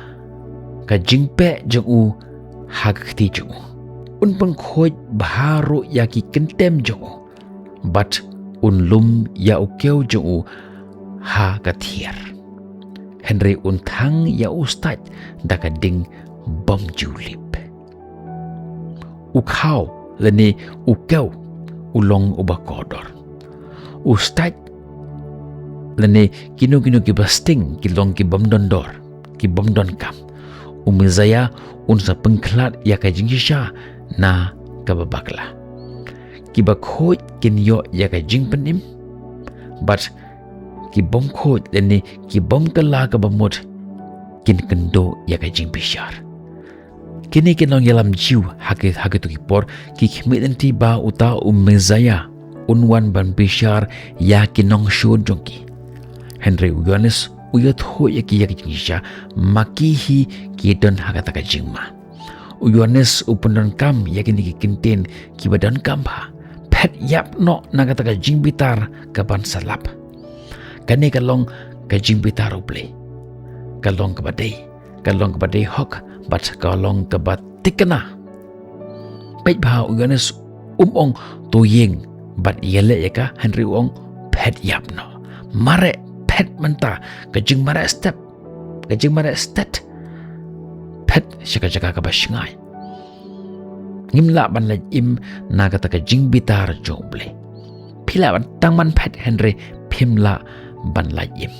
ka jingpeh jong u ha ka kti jong u un pynkhuid bha ruh ïa ki kyntem jong u, bad un lum ïa u kew jong u ha ka thiar. Hynrei un thang ïa u stait da ka ding bym ju lip. U khaw lane u kew u long uba kordor. U stait lane kino kino kiba sting ki long ki bym don dor, ki bym don kam. U Messaïah un sa pynkhlad ïa ka jingshisha na kaba bakla. Kiba khuid kin ïoh ïa ka jingpynim, bad ki bym khuid lane ki bym kylla kaba mut kin kynduh ïa ka jingbishar. Kine ki nongïalam Jiw ha ki, ha kito ki por ki khmih lynti ba uta u Messaïah un wan ban bishar ïa ki nongshun jong ki. Hynrei u Ïoannis u ïathuh ïa ki ïa ka jingshisha, ma ki hi ki don ha kata ka jingma. U Ïoannis u pyndonkam ïa kine ki kyntien kiba donkam bha. Phet ïap noh na kata ka jingbitar ka ban sa lap. Kane ka long ka jingbitar U Blei. Ka long kaba dei, ka long kaba dei hok, bad ka long kaba thikna. Peit bha, u Ïoannis um ong to ïeng bad ïaleh ïa ka, hynrei u ong phet ïap noh. Mareh, phet mynta, ka jingmareh step, ka jingmareh stet. Phet sha ka jaka kaba shngaiñ. Ngim lah ban lait im na kata ka jingbitar jong U Blei. Phi lah ban tang ban phet hynrei phim lah ban lait im.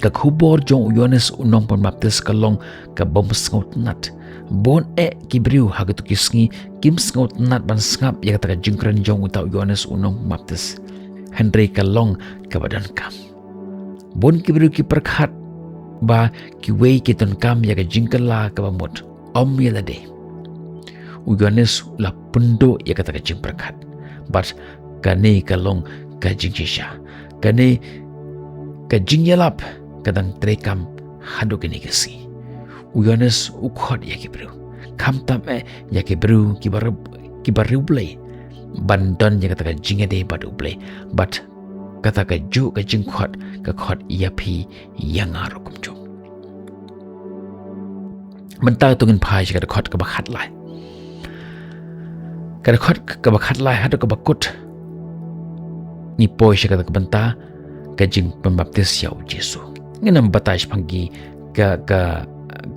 Ka khubor jong u Ïoannis u nongpynbaptis ka long ka bym sngewtynnat. Bun eh ki briew ha kito ki sngi kim sngewtynnat ban sngap ïa kata ka jingkren jong uta u Ïoannis u nongpynbaptis. Hynrei ka long kaba donkam. Bun ki briew ki pyrkhat ba kiwei ki donkam ïa ka jingkylla kaba mut. Ym ïa lade. U Ïoannis u la pynduh ïa kata ka jingpyrkhat. Bad kane ka long ka jingshisha. Kane ka jingïalap ka dang treikam haduh kine ki sngi. U Ïoannis u khot ïa ki briew. Khamtam eh ïa ki briew kiba riewblei ban don ïa kata ka jingïadei bad U Blei. Bad kata kajuh ka jingkhot ka khot ïa phi ïa nga ruh kumjuh. Mynta to ngin phai sha ka dkhot kaba khatlai. Ka dkhot kaba khatlai haduh kaba kut. Ngi poi sha kata ka bynta ka jingpynbaptis ïa u Jisu. Ngin ym batai shaphang ki ka, ka,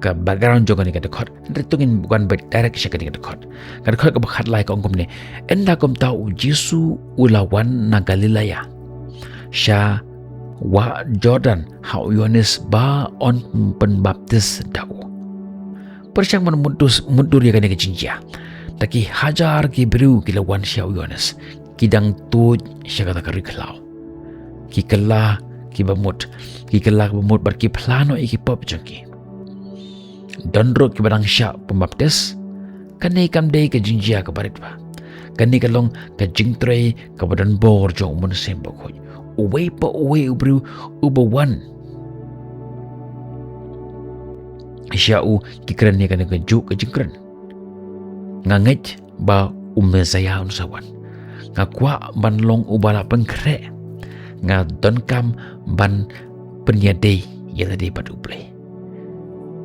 ka background jong kane ka dkhot. Hynrei to ngin wan beit direct sha kane ka dkhot. Ka dkhot kaba khatlai ka ong kumne. Ynda kumta u Jisu u la wan na Galilea, sha wah Jordan ha u Ïohannes ba un pynbaptis da u. Pyrshang ban mutdur, mutdur ïa kane ka jingjia. Da ki hajar ki briew ki la wan sha u Ïohannes, ki dang tuid sha kata ka ri khlaw. Ki kylla kiba mut, ki kylla kiba mut bad ki phla noh ïa ki pop jong ki. Don ruh kiba dang shah pynbaptis. Kane kam dei ka jingjia kaba rit ba. Kane ka long ka jingtrei kaba don bor jong u Mynsiem Bakhuid. Uwei pa uwei u briew uba wan sha u, ki kren ïa kane kajuh ka jingkren. Nga ngeit ba u Messaïah un sa wan. Nga kwah ban long uba la pynkhreh. Nga donkam ban pynïadei ïa lade bad U Blei.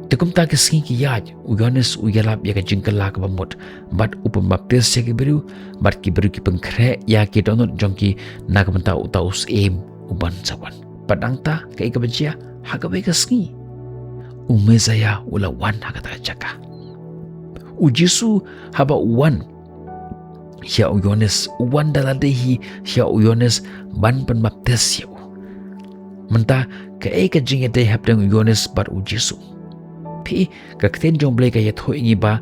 Te kumta ki sngi ki ïaid, u Ïohannes u ïalap ïa ka jingkylla kaba mut, bad u pynbaptis ïa ki briew, bad ki briew ki pynkhreh ïa ki dohnud jong ki na ka bynta uta u Syiem uban sa wan. Bad nangta kaei kaba jia, ha kawei ka sngi, u Messaïah u la wan ha kata ka jaka. U Jisu haba u wan sha u Ïohannes, u wan da lade hi sha u Ïohannes ban pynbaptis ïa u. Mynta kaei ka jingïadei hapdeng u Ïohannes bad u Jisu? Phi, ka ktien jong U Blei ka ïathuh ïa ngi ba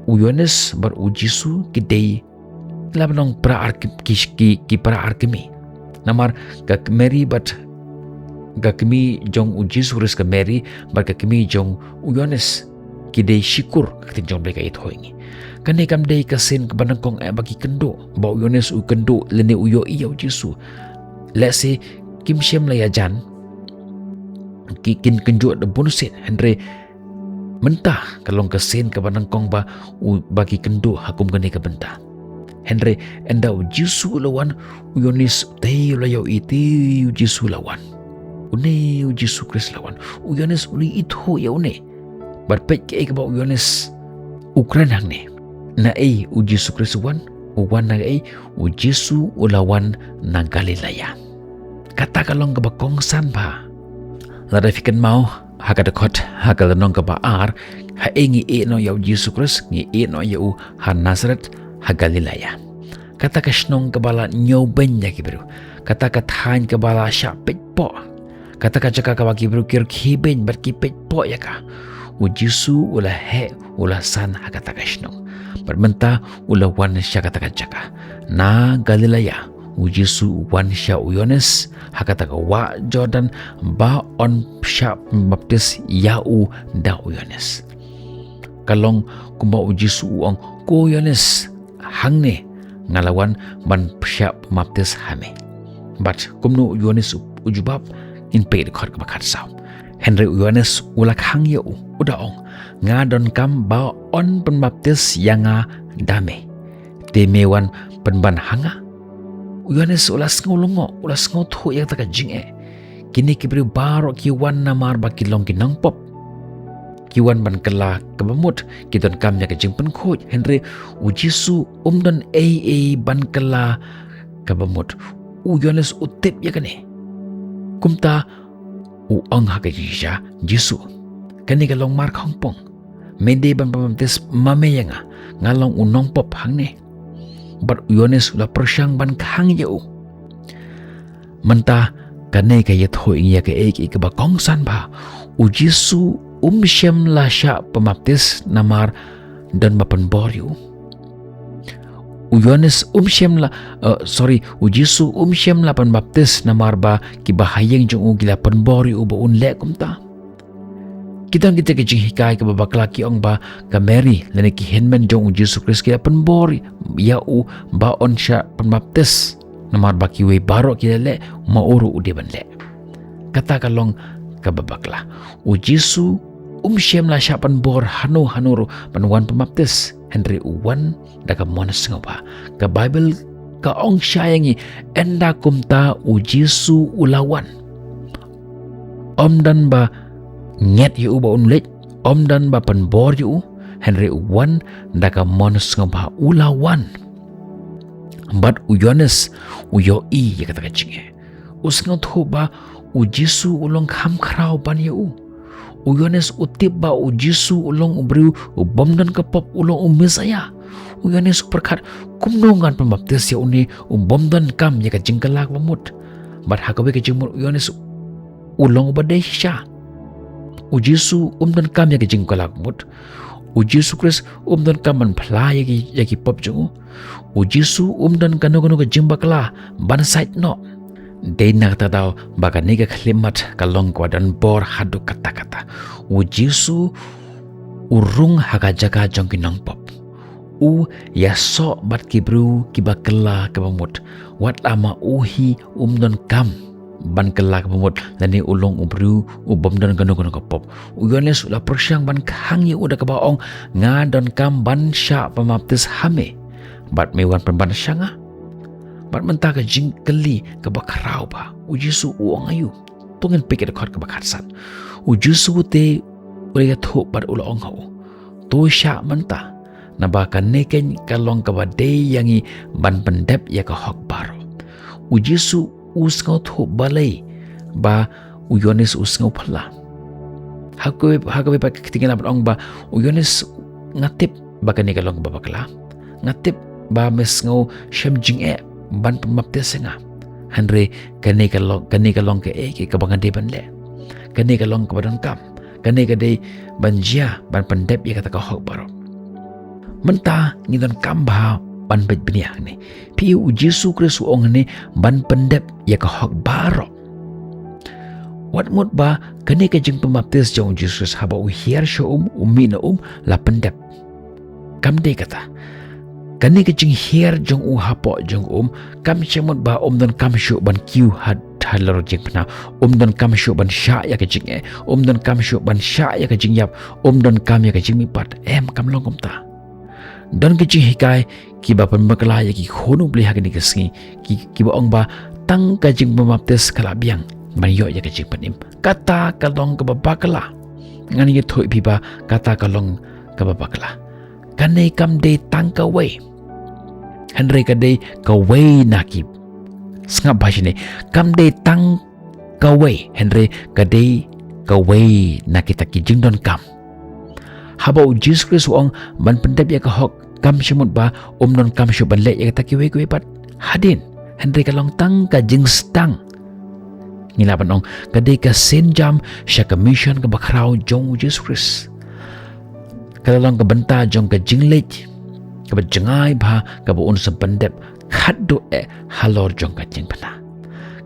u Ïohannes bad u Jisu ki dei, la ban ong para ar ki, ki, ki, ki para ar kmie. Namar ka Mary bad ka kmie jong u Jisu Khrist, ka Mary bad ka kmie jong u Ïohannes, ki dei shikur, ka ktien jong U Blei ka ïathuh ïa ngi. Kane kam dei ka sien kaba nyngkong eh ba ki kynduh, ba u Ïohannes u kynduh lane u ïohi ïa u Jisu. Lehse kim shym la ïajan, ki, kin kynduh da bun sien, hynrei mynta ka long ka sien kaba nyngkong ba u, ba ki kynduh ha kum kane ka bynta. Hynrei ynda u Jisu u la wan, u Ïohannes u tei u la ïohi, te u Jisu u la wan. Une u Jisu Khrist u la wan. U Ïohannes u la ithuh ïa une. Bad peit kaei kaba u Ïohannes u kren hangne. Naei u Jisu Khrist u wan? U wan naei? U Jisu u la wan na Galilea. Kata ka long kaba kongsan bha. Lada phi kynmaw ha ka dkhot, ha ka lynnong kaba ar, haei ngi ïeh noh ïa u Jisu Khrist? Ngi ïeh noh ïa u ha Nasaret, ha Galilea. Kata ka shnong kaba la ñiewbeiñ ïa ki briew. Kata ka thaiñ kaba la shah peitpoh. Kata ka jaka kaba ki briew ki rkhie beiñ bad ki peitpoh ïa ka. U Jisu u la heh, u la san ha kata ka shnong. Bad mynta u la wan sha kata ka jaka. Na Galilea, u Jisu u wan sha u Ïohannes ha kata ka wah Jordan ba un shah pynbaptis ïa u da u Ïohannes. Ka long kumba u Jisu u ong, ko Ïohannes, hangne nga la wan ban shah pynbaptis ha me. Bad kumno u Ïohannes u, u jubab? Ngin peit dkhot kaba khatsaw. Hynrei u Ïohannes u la khang ïa u, u da ong, nga donkam ba un pynbaptis ïa nga da me, te me wan pynban ha nga? U Ïohannes u la sngew lyngngoh, u la sngewthuh ïa kata ka jingeh. Kine ki briew baroh ki wan namar ba ki long ki nongpop. Ki wan ban kylla kaba mut, ki donkam ïa ka jingpynkhuid, hynrei u Jisu um don ei ei ban kylla kaba mut. U Ïohannes u tip ïa kane. Kumta u ong ha ka jingshisha, Jisu, kane ka long mar khongpong. Me dei ban pynbaptis ma me ïa nga? Nga long u nongpop hangne. Bad u Ïohannes u la pyrshang ban khang ïa u. Mynta kane ka ïathuh ïa ngi ïa kaei kaei kaba kongsan bha. U Jisu um shym la shah pynbaptis namar don ba pynbor ïa u. U Ïohannes um shym la, eh, sorry, u Jisu um shym la pynbaptis namar ba ki bahaïing jong u ki la pynbor ïa u ba un leh kumta. Ki don kita ki jinghikai kaba bakla ki ong ba ka Mary lane ki hynmen jong u Jisu Khrist ki la pynbor ïa u ba un shah pynbaptis. Namar ba kiwei baroh ki la leh, ma u ruh u dei ban leh. Kata ka long kaba bakla. U Jisu um shym la shah pynbor hano hano ruh ban wan pynbaptis. Hynrei u wan da ka mon sngewbha. Ka Baibl ka ong shai ïa ngi, ynda kumta u Jisu u la wan. Um don ba nget ïa u ba un leit, um don ba pynbor ïa u, hynrei u wan da ka mon sngewbha, u la wan. Bad u Ïohannes u ïohi ïa kata ka jingeh. U sngewthuh ba u Jisu u long kham khraw ban ïa u. U Ïoannis u tip ba u Jisu u long u briew u bym don ka pop, u long u Messaïah. U Ïoannis u pyrkhat, kumno ngan pynbaptis ïa une u bym don kam ïa ka jingkylla kaba mut? Bad ha kawei ka jingmut u Ïoannis u long uba dei shisha. U Jisu um don kam ïa ka jingkylla kaba mut. U Jisu Khrist um don kam ban phla ïa ki, ïa ki pop jong u. U Jisu um don kano kano ka jingbakla ban sait noh. Dei na kata ka daw ba kane ka khyllipmat ka long kaba don bor haduh katta katta. U Jisu u rung ha ka jaka jong ki nongpop. U ïasoh bad ki briew kiba kylla kaba mut. Wat la ma u hi um don kam ban kylla kaba mut, lane u long u briew u bym don kano kano ka pop. U Ïoannis u la pyrshang ban khang ïa u da kaba ong, nga don kam ban shah pynbaptis ha me, bad me wan pynban sha nga? Bad mynta ka jingkylli kaba khraw bha, u Jisu u ong aïu? To ngin peit ïa ka dkhot kaba khatsan. U Jisu te u la ïathuh bad u la ong ha u, to shah mynta, naba kane keiñ ka long kaba dei ïa ngi ban pyndep ïa ka hok baroh. U Jisu u sngewthuh balei ba u Ïoannis u sngewphylla. Ha kawei, ha kawei pat ka ktien ngi lah ban ong ba u Ïoannis, nga tip ba kane ka long kaba bakla. Nga tip ba me sngew shem jingeh ban pynbaptis ïa nga. Hynrei kane ka long, kane ka long kaei kaei kaba nga dei ban leh. Kane ka long kaba donkam. Kane ka dei ban jia ban pyndep ïa kata ka hok baroh. Mynta ngi donkam bha ban peit bniah hangne. Phi i u Jisu Khrist u ong hangne ban pyndep ïa ka hok baroh. Wat mut ba kane ka jingpynbaptis jong u Jisu Khrist haba u hiar sha um, u mih na um, la pyndep. Kam dei kata. Kane ka jinghiar jong u hapoh jong um, kam shym mut ba um donkam shuh ban kiew ha, halor jingphna, um donkam shuh ban shah ïa ka jingeh, um donkam shuh ban shah ïa ka jingïap, um donkam ïa ka jingmihpat. Em, kam long kumta. Don ki jinghikai kiba pynbakla ïa ki khun u Blei ha kane ka sngi, ki, kiba ong ba tang ka jingpynbaptis ka la biang ban ïoh ïa ka jingpynim. Kata ka long kaba bakla. Ngan ïathuh ïa phi ba kata ka long kaba bakla. Kane kam dei tang kawei, hynrei ka dei kawei na ki, sngap bha shane, kam dei tang kawei, hynrei ka dei kawei na kita ki jingdonkam. Haba u Jisu Khrist u ong ban pyndep ïa ka hok, kam shym mut ba um donkam shuh ban leh ïa kita kiwei kiwei pat. Hadien, hynrei ka long tang ka jingsdang. Ngi lah ban ong ka dei ka sienjam sha ka mission kaba khraw jong u Jisu Khrist. Ka la long ka bynta jong ka jingleit kaba jngai bha kaba un sa pyndep khatduh eh halor jong ka jingphna.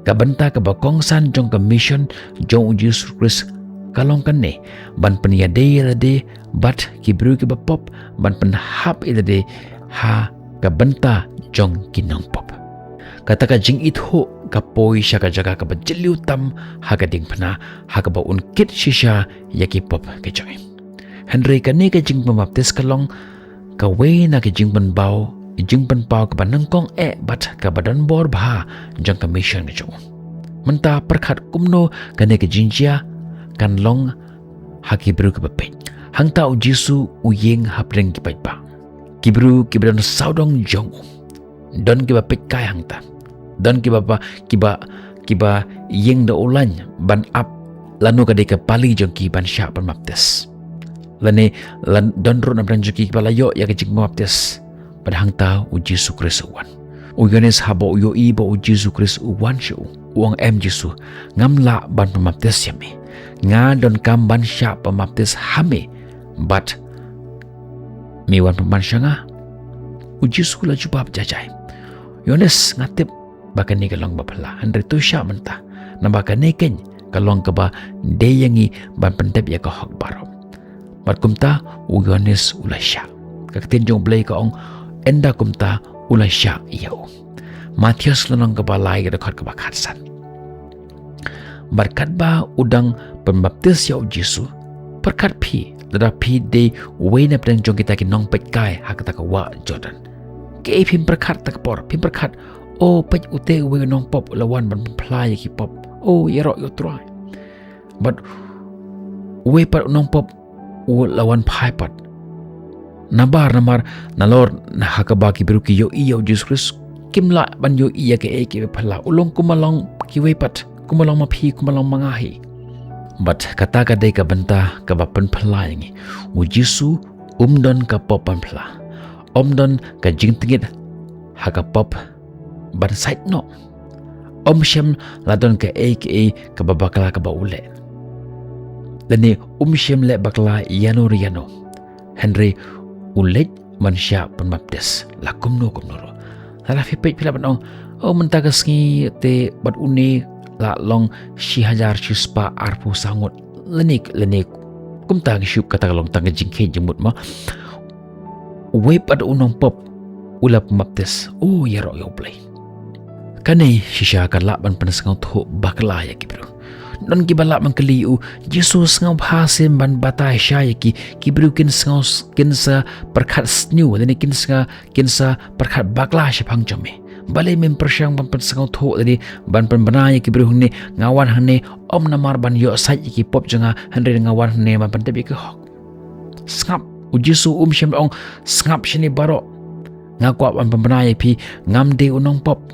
Ka bynta kaba kongsan jong ka mission jong u Jisu Khrist ka long kane, ban pynïadei ïa lade bad ki briew kiba pop, ban pynhap ïa lade ha ka bynta jong ki nongpop. Kata ka jingithuh ka poi sha ka jaka kaba jylliew tam ha ka diengphna, ha kaba un kit shisha ïa ki pop ki jong ngi. Hynrei kane ka jingpynbaptis ka long kawei na ka jingpynpaw, jingpynpaw kaba nyngkong eh bad kaba don bor bha jong ka mission ka jong u. Mynta pyrkhat kumno kane ka jingjia kan long ha ki briew kiba peit. Hangta u Jisu u ïeng hapdeng ki paidbah. Ki briew kiba don sawdong jong u. Don kiba peit kai hangta. Don kiba ba, kiba, kiba ïeng da u lain ban ap lano ka dei ka pali jong ki ban shah pynbaptis. Lane, lan, don ruh na pdeng jong ki kiba la ïoh ïa ka jingbaptis. Bad hangta u Jisu Khrist u wan. U Ïoannis haba u ïohi ba u Jisu Khrist u wan sha u, u ong, em Jisu, ngam lah ban pynbaptis ïa me. Nga donkam ban shah pynbaptis ha me. Bad me wan pynban sha nga? U Jisu la jubab jai jai. Ïoannis, nga tip ba kane ka long ba phylla, hynrei to shah mynta. Naba kane keiñ ka long kaba dei ïa ngi ban pyndep ïa ka hok baroh. Bad kumta u Ïoannis u la shah. Ka ktien jong u Blei ka ong, ynda kumta u la shah ïa u. Mathaios lynnong kaba lai ka dkhot kaba khatsan. Bad katba u dang pynbaptis ïa u Jisu, pyrkhat phi, lada phi dei uwei na pdeng jong kita ki nongpeit kai ha kata ka wah Jordan. Kaei phim pyrkhat ta ka por, phim pyrkhat, o peit, ute uwei u nongpop u la wan ban pynphla ïa ki pop. O ïaroh ïa u Trai. Bad uwei pat u nongpop u la wan phai pat. Nabar namar nalor na ha kaba ki briew ki ïohi ïa u Jisu Khrist, kim lah ban ïohi ïa kaei kaei ba phylla, u long kumba long kiwei pat, kumba long ma phi, kumba long ma nga hi. Bad kata ka dei ka bynta kaba pynphla ïa ngi. U Jisu um don ka pop ban phla. Um don ka jingtngit ha ka pop ban sait noh. Um shym la don kaei kaei kaba bakla kaba u leh. Lane um shym leh bakla ïano re ïano. Hynrei u leit ban shah pynbaptis la kumno kumno ruh. Lada phi peit phi lah ban ong, oh, mynta ka sngi te bad une la long shi hajar shi spah arphew saw ngut. Lane lane kumta ka shuh, kata ka long tang ka jingkheiñ jingmut mo. Uwei pat u nongpop u la pynbaptis. Oh, ïaroh ïa U Blei. Kane shisha ka lah ban pynsngewthuh bakla ïa ki briew. Don kiba lah ban kylli ïa u, Jisu, sngewbha sien ban batai sha ïa ki, ki briew kin sngew, kin sa pyrkhat sniew lane kin sa, kin sa pyrkhat bakla shaphang jong me. Balei mem pyrshang ban pynsngewthuh lane ban pynbna ïa ki briew hangne, nga wan hangne ym namar ban ïoh sait ïa ki pop jong nga, hynrei nga wan hangne ban pyndep ïa ki hok. Sngap, u Jisu um shym la ong, sngap shane baroh, nga kwah ban pynbna ïa phi, ngam dei u nongpop.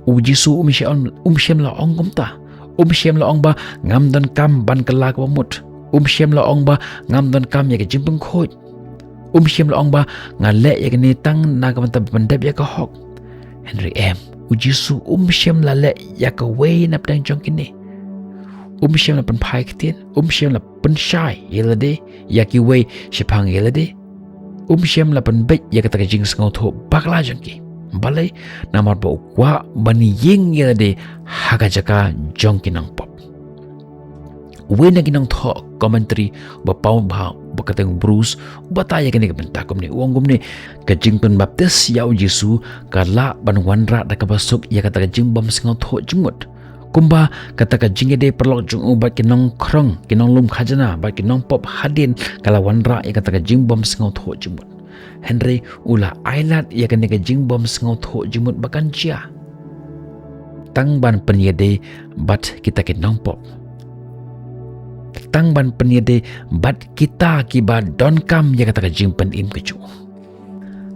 U Jisu um shym, um shym la ong kumta. Um shym la ong ba ngam donkam ban kylla kaba mut. Um shym la ong ba ngam donkam ïa ka jingpynkhuid. Um shym la ong ba nga leh ïa kane tang na ka bynta ban pyndep ïa ka hok. Hynrei em, u Jisu um shym la leh ïa kawei na pdeng jong kine. Um shym la pynphai ktien, um shym la pynshai ïa lade, ïa kiwei shaphang ïa lade. Um shym la pynbeit ïa kata ka jingsngewthuh bakla jong ki. Balei? Namar ba u kwah ban ïeng ïa lade ha ka jaka jong ki nongpop. Uwei na ki nongthoh commentary ba paw bha, ba kyrteng Bruce, u batai ïa kane ka bynta kumne, u ong kumne, ka jingpynbaptis ïa u Jisu ka lah ban wanrah da kaba suk ïa kata ka jingbym sngewthuh jingmut. Kumba kata ka jingïadei paralok jong u bad ki nongkhrong, ki nonglum khajna bad ki nongpop hadien ka la wanrah ïa kata ka jingbym sngewthuh jingmut. Hynrei u la ailad ïa kane ka jingbym sngewthuh jingmut ba kan jia. Tang ban pynïadei bad kita ki nongpop. Tang ban pynïadei bad kita kiba donkam ïa kata ka jingpynim ka jong u.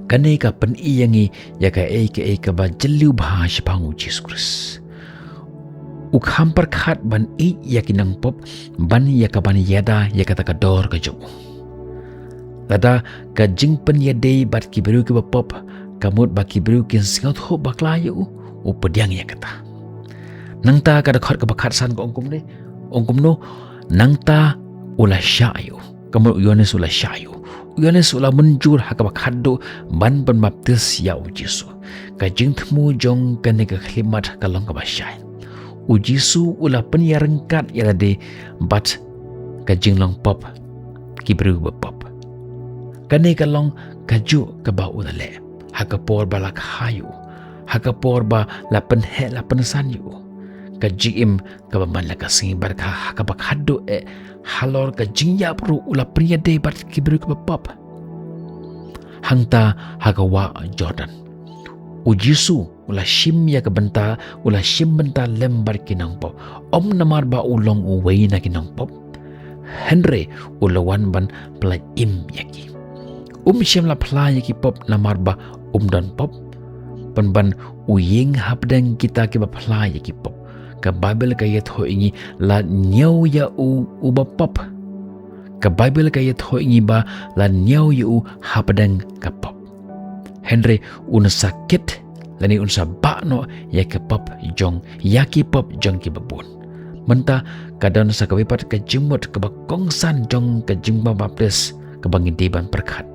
Kane ka pyni ïa ngi ïa kaei kaei kaba jylliew bha shaphang u Jisu Khrist. U kham pyrkhat ban ïeit ïa ki nongpop ban ïa kaban ïada ïa kata ka dor ka jong u. Lada ka jingpynïadei bad ki briew kiba pop ka mut ba ki briew kin sngewthuh bakla ïa u, u pdiang ïa kata. Nangta ka dkhot kaba khatsan ka ong kumne, ong kumno, nangta u la shah ïa u. Ka mut u Ïoannis u la shah ïa u. U Ïoannis u la mynjur ha kaba khatduh ban pynbaptis ïa u Jisu. Ka jingthmu jong kane ka khyllipmat ka long kaba shai. U Jisu u la pynïaryngkat ïa lade bad ka jinglong pop ki briew ba pop. Kane ka long kajuh kaba u la leh ha ka por ba la kha ïa u, ha ka por ba la pynheh la pynsan ïa u. Ka jingim kaba man la ka sngi bad ka ha kaba khatduh eh halor ka jingïap ruh u la pynïadei bad ki briew kiba pop. Hangta ha ka wah Jordan u Jisu u la shim ïa ka bynta, u la shim bynta lem bad ki nongpop. Ym namar ba u long uwei na ki nongpop, hynrei u la wan ban pyllait im ïa ki. Um shym la phla ïa ki pop namar ba um don pop, pynban u ïeng hapdeng kita kiba phla ïa ki pop. Ka Baibl ka ïathuh ïa ngi la ñiew ïa u uba pop. Ka Baibl ka ïathuh ïa ngi ba la ñiew ïa u hapdeng ka pop. Hynrei un sa kit lane un sa bah noh ïa ka pop jong, ïa ki pop jong kiba bun. Mynta ka don sa kawei pat ka jingmut kaba kongsan jong ka jingpynbaptis kaba ngi dei ban pyrkhat.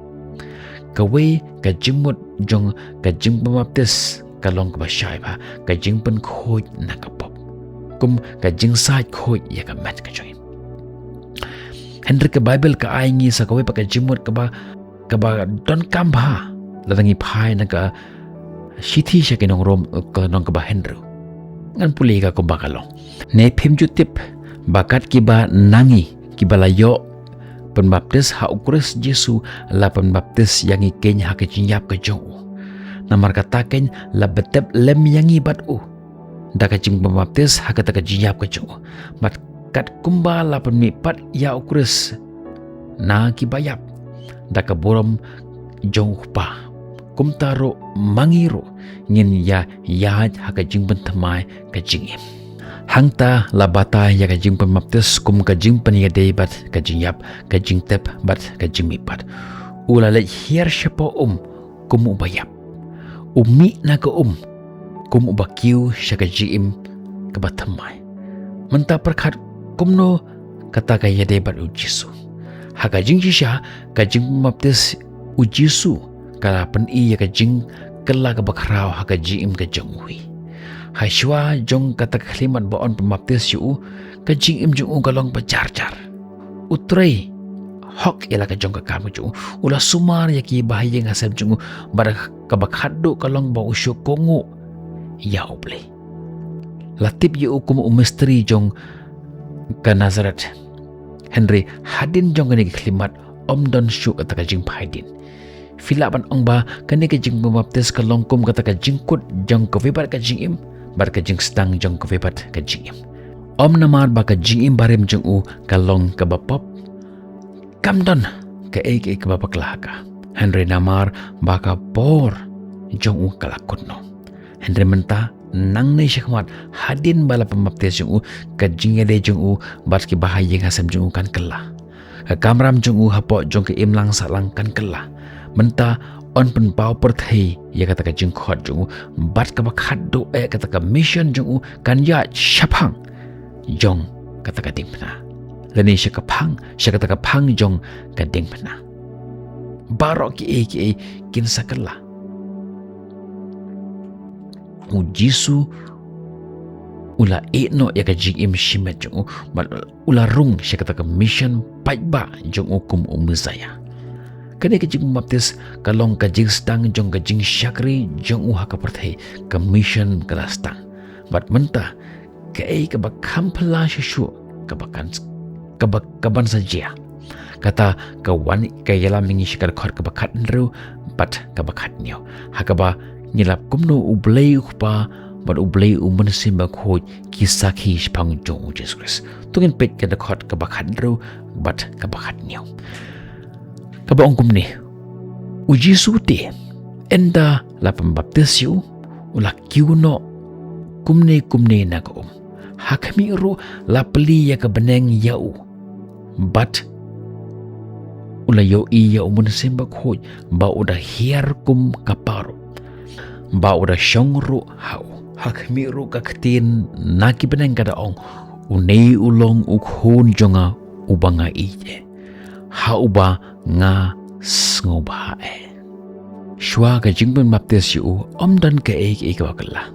Kawei ka jingmut jong ka jingpynbaptis ka long kaba shai bha, ka jingpynkhuid na ka pop. Kum ka jingsaid khuid ïa ka met ka jong ngi. Hynrei ka Baibl ka ai ngi sa kawei pat ka jingmut kaba, kaba donkam bha lada ngi phai na ka shithi sha ki nong Rom, ka long kaba hynriew. Ngan pule ka kumba ka long. Ne phim ju tip ba kat kiba na ngi kiba la ïoh pynbaptis ha u Khrist Jisu la pynbaptis ïa ngi kein ha ka jingïap ka jong u. Namar kata kein la btep lem ïa ngi bad u da ka jingpynbaptis ha kata ka jingïap ka jong u. Bad kat kumba la pynmih pat ïa u Khrist na kiba ïap da ka burom jong u Kpa, kumta ruh ma ngi ruh ngin ïa ïaid ha ka jingpynthymmai ka jingim. Hangta la batai ïa ka jingpynbaptis kum ka jingpynïadei bad ka jingïap, ka jingtep bad ka jingmihpat. U la leit hiar shapoh um kum uba ïap. U mih na ka um kum uba kiew sha ka jingim kaba thymmai. Mynta pyrkhat kumno kata ka ïadei bad U Jisu. Ha ka jingshisha, ka jingpynbaptis U Jisu ka la pyni ïa ka jingkylla kaba khraw ha ka jingim ka jong u hi. Ha shuwa jong kata ka khyllipmat ba yn pynbaptis ïa u, ka jingim jong u ka long ba jar jar. U trei hok ïa la ka jong ka kam jong u. U la sumar ïa ki bahaïing hasem jong u, bad kaba khatduh ka long ba u shu kohnguh ïa U Blei. La tip ïa u kum u mistri jong ka Nazareth. Hynrei hadien jong kane ka khyllipmat ym don shuh kata ka jingphai dien. Phi lah ban ong ba kane ka jingpynbaptis ka long kum kata ka jingkut jong kawei pat ka jingim bad ka jingsdang jong kawei pat ka jingim. Ym namar ba ka jingim barim jong u ka long kaba pop, kam don kaei kaei kaba bakla ha ka. Hynrei namar ba ka por jong u ka la kut noh. Hynrei mynta, nangne shakhmat, hadien ba la pynbaptis jong u, ka jingïadei jong u bad ki bahaïing hasem jong u kan kylla. Ka kamram jong u hapoh jong ka imlang sahlang kan kylla. Mynta yn pynpaw pyrthei ïa kata ka jingkhot jong u, bad kaba khatduh eh kata ka mission jong u kan ïaid shaphang jong kata ka diengphna. Lane sha ka phang, sha kata ka phang jong ka diengphna. Baroh kiei kiei kin sa kylla. U Jisu u la ïehnoh ïa ka jingim shimet jong u, bad u la rung sha kata ka mission paidbah jong u kum u Messiah. Kane ka jingpynbaptis ka long ka jingsdang jong ka jingshakri jong u ha ka pyrthei, ka mission ka la sdang. Bad mynta, kaei kaba kham phylla shuh shuh kaba kan, kaba, kaban sa jia. Kata ka wan ka ïalam ïa ngi sha ka dkhot kaba khathynriew bad kaba khathynñiew. Ha kaba ngi lap kumno U Blei U Kpa bad U Blei U Mynsiem Bakhuid ki sakhi shaphang jong U Jisu Khrist. To ngin peit ka dkhot kaba khathynriew bad kaba khathynñiew. Kaba ong kumne, U Jisu te, ynda la pynbaptis ïa u, u la kiew noh kumne kumne na ka um. Ha khmih ruh la plie ïa ka bneng ïa u. Bad u la ïohi ïa U Mynsiem Bakhuid ba u da hiar kum ka paruk, ba u da shong ruh ha u. Ha khmih ruh ka ktien na ki bneng ka da ong, une u long u Khun jong nga uba nga ïeit eh, ha uba nga sngewbha eh. Shuwa ka jingpynbaptis ïa u, ym don kaei kaei kaba kylla.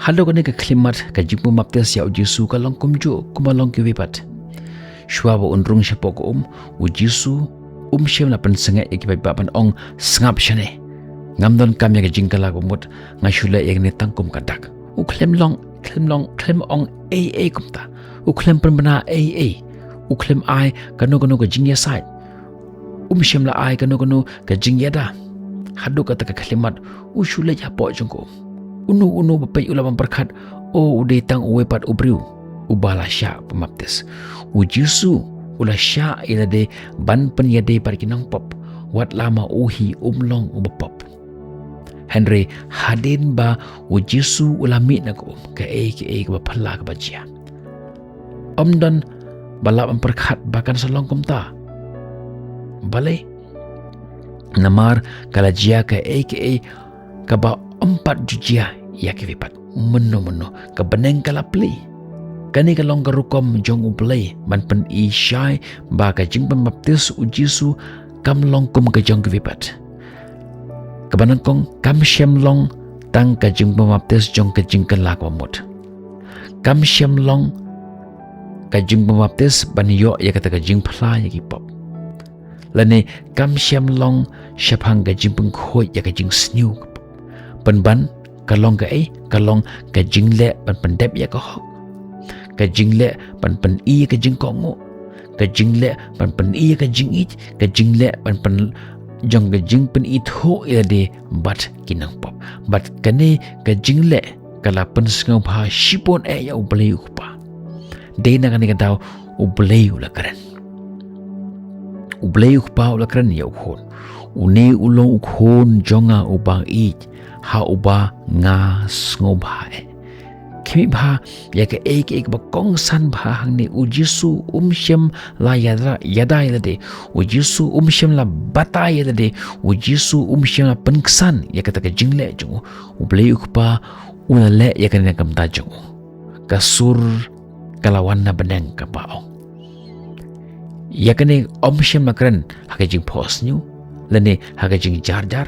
Haduh kane ka khyllipmat ka jingpynbaptis ïa U Jisu ka long kumjuh kumba long kiwei pat. Shuwa ba un rung shapoh ka um, U Jisu um shym la pynsangeh ïa ki paidbah ban ong, sngap shane. Ngam donkam ïa ka jingkylla kaba mut, nga shu leh ïa kane tang kum ka dak. U khlem long, khlem long, khlem ong ei ei kumta. U khlem pynbna ei ei. U khlem ai kano kano ka jingïasaid. Um shym la ai kano kano ka jingïada. Haduh kata ka khyllipmat u shu leit hapoh jong ka um. Uno uno ba peit u lah ban pyrkhat, o, u dei tang uwei pat u briew uba la shah pynbaptis. U Jisu u la shah ïalade ban pynïadei bad ki nongpop, wat la ma u hi um long uba pop. Hynrei hadien ba U Jisu u la mih na ka um, kaei kaei kaba phylla kaba jia. Ym don ba lah ban pyrkhat ba kan sa long kumta. Balei? Namar ka la jia kaei kaei kaba ym pat ju jia ïa kiwei pat. Mynno mynno, ka bneng ka la plie. Kane ka long ka rukom jong U Blei ban pyni shai ba ka jingpynbaptis U Jisu kam long kum ka jong kiwei pat. Kaba nyngkong, kam shym long tang ka jingpynbaptis jong ka jingkylla kaba mut. Kam shym long ka jingpynbaptis ban ïoh ïa kata ka jingphla ïa ki pop. Lane kam shym long shaphang ka jingpynkhuid ïa ka jingsniew. Pynban ka long kaei? Ka long ka jingleh ban pyndep ïa ka hok, ka jingleh ban pyni ïa ka jingkohnguh, ka jingleh ban pyni ïa ka jingïeit, ka jingleh ban pyn, jong ka jingpynithuh ïalade bad ki nongpop. Bad kane ka jingleh ka la pynsngewbha shibun eh ïa U Blei U Kpa. Dei na kane ka daw U Blei u la kren. U Blei U Kpa u la kren ïa U Khun. Une u long U Khun jong nga uba nga ïeit, ha uba nga sngewbha eh. Mih bha ïa kaei kaei kaba kongsan bha hangne, u Jisu um shym la ïada ïada ïa lade. U Jisu um shym la batai ïa lade. U Jisu um shym la pynksan ïa kata ka jingleh jong u. U Blei u Kpa u la leh ïa kane na ka bynta jong u. Ka sur ka la wan na bneng, kaba ong. Ïa kane ym shym la kren ha ka jingphohsniew lane ha ka jingjarjar.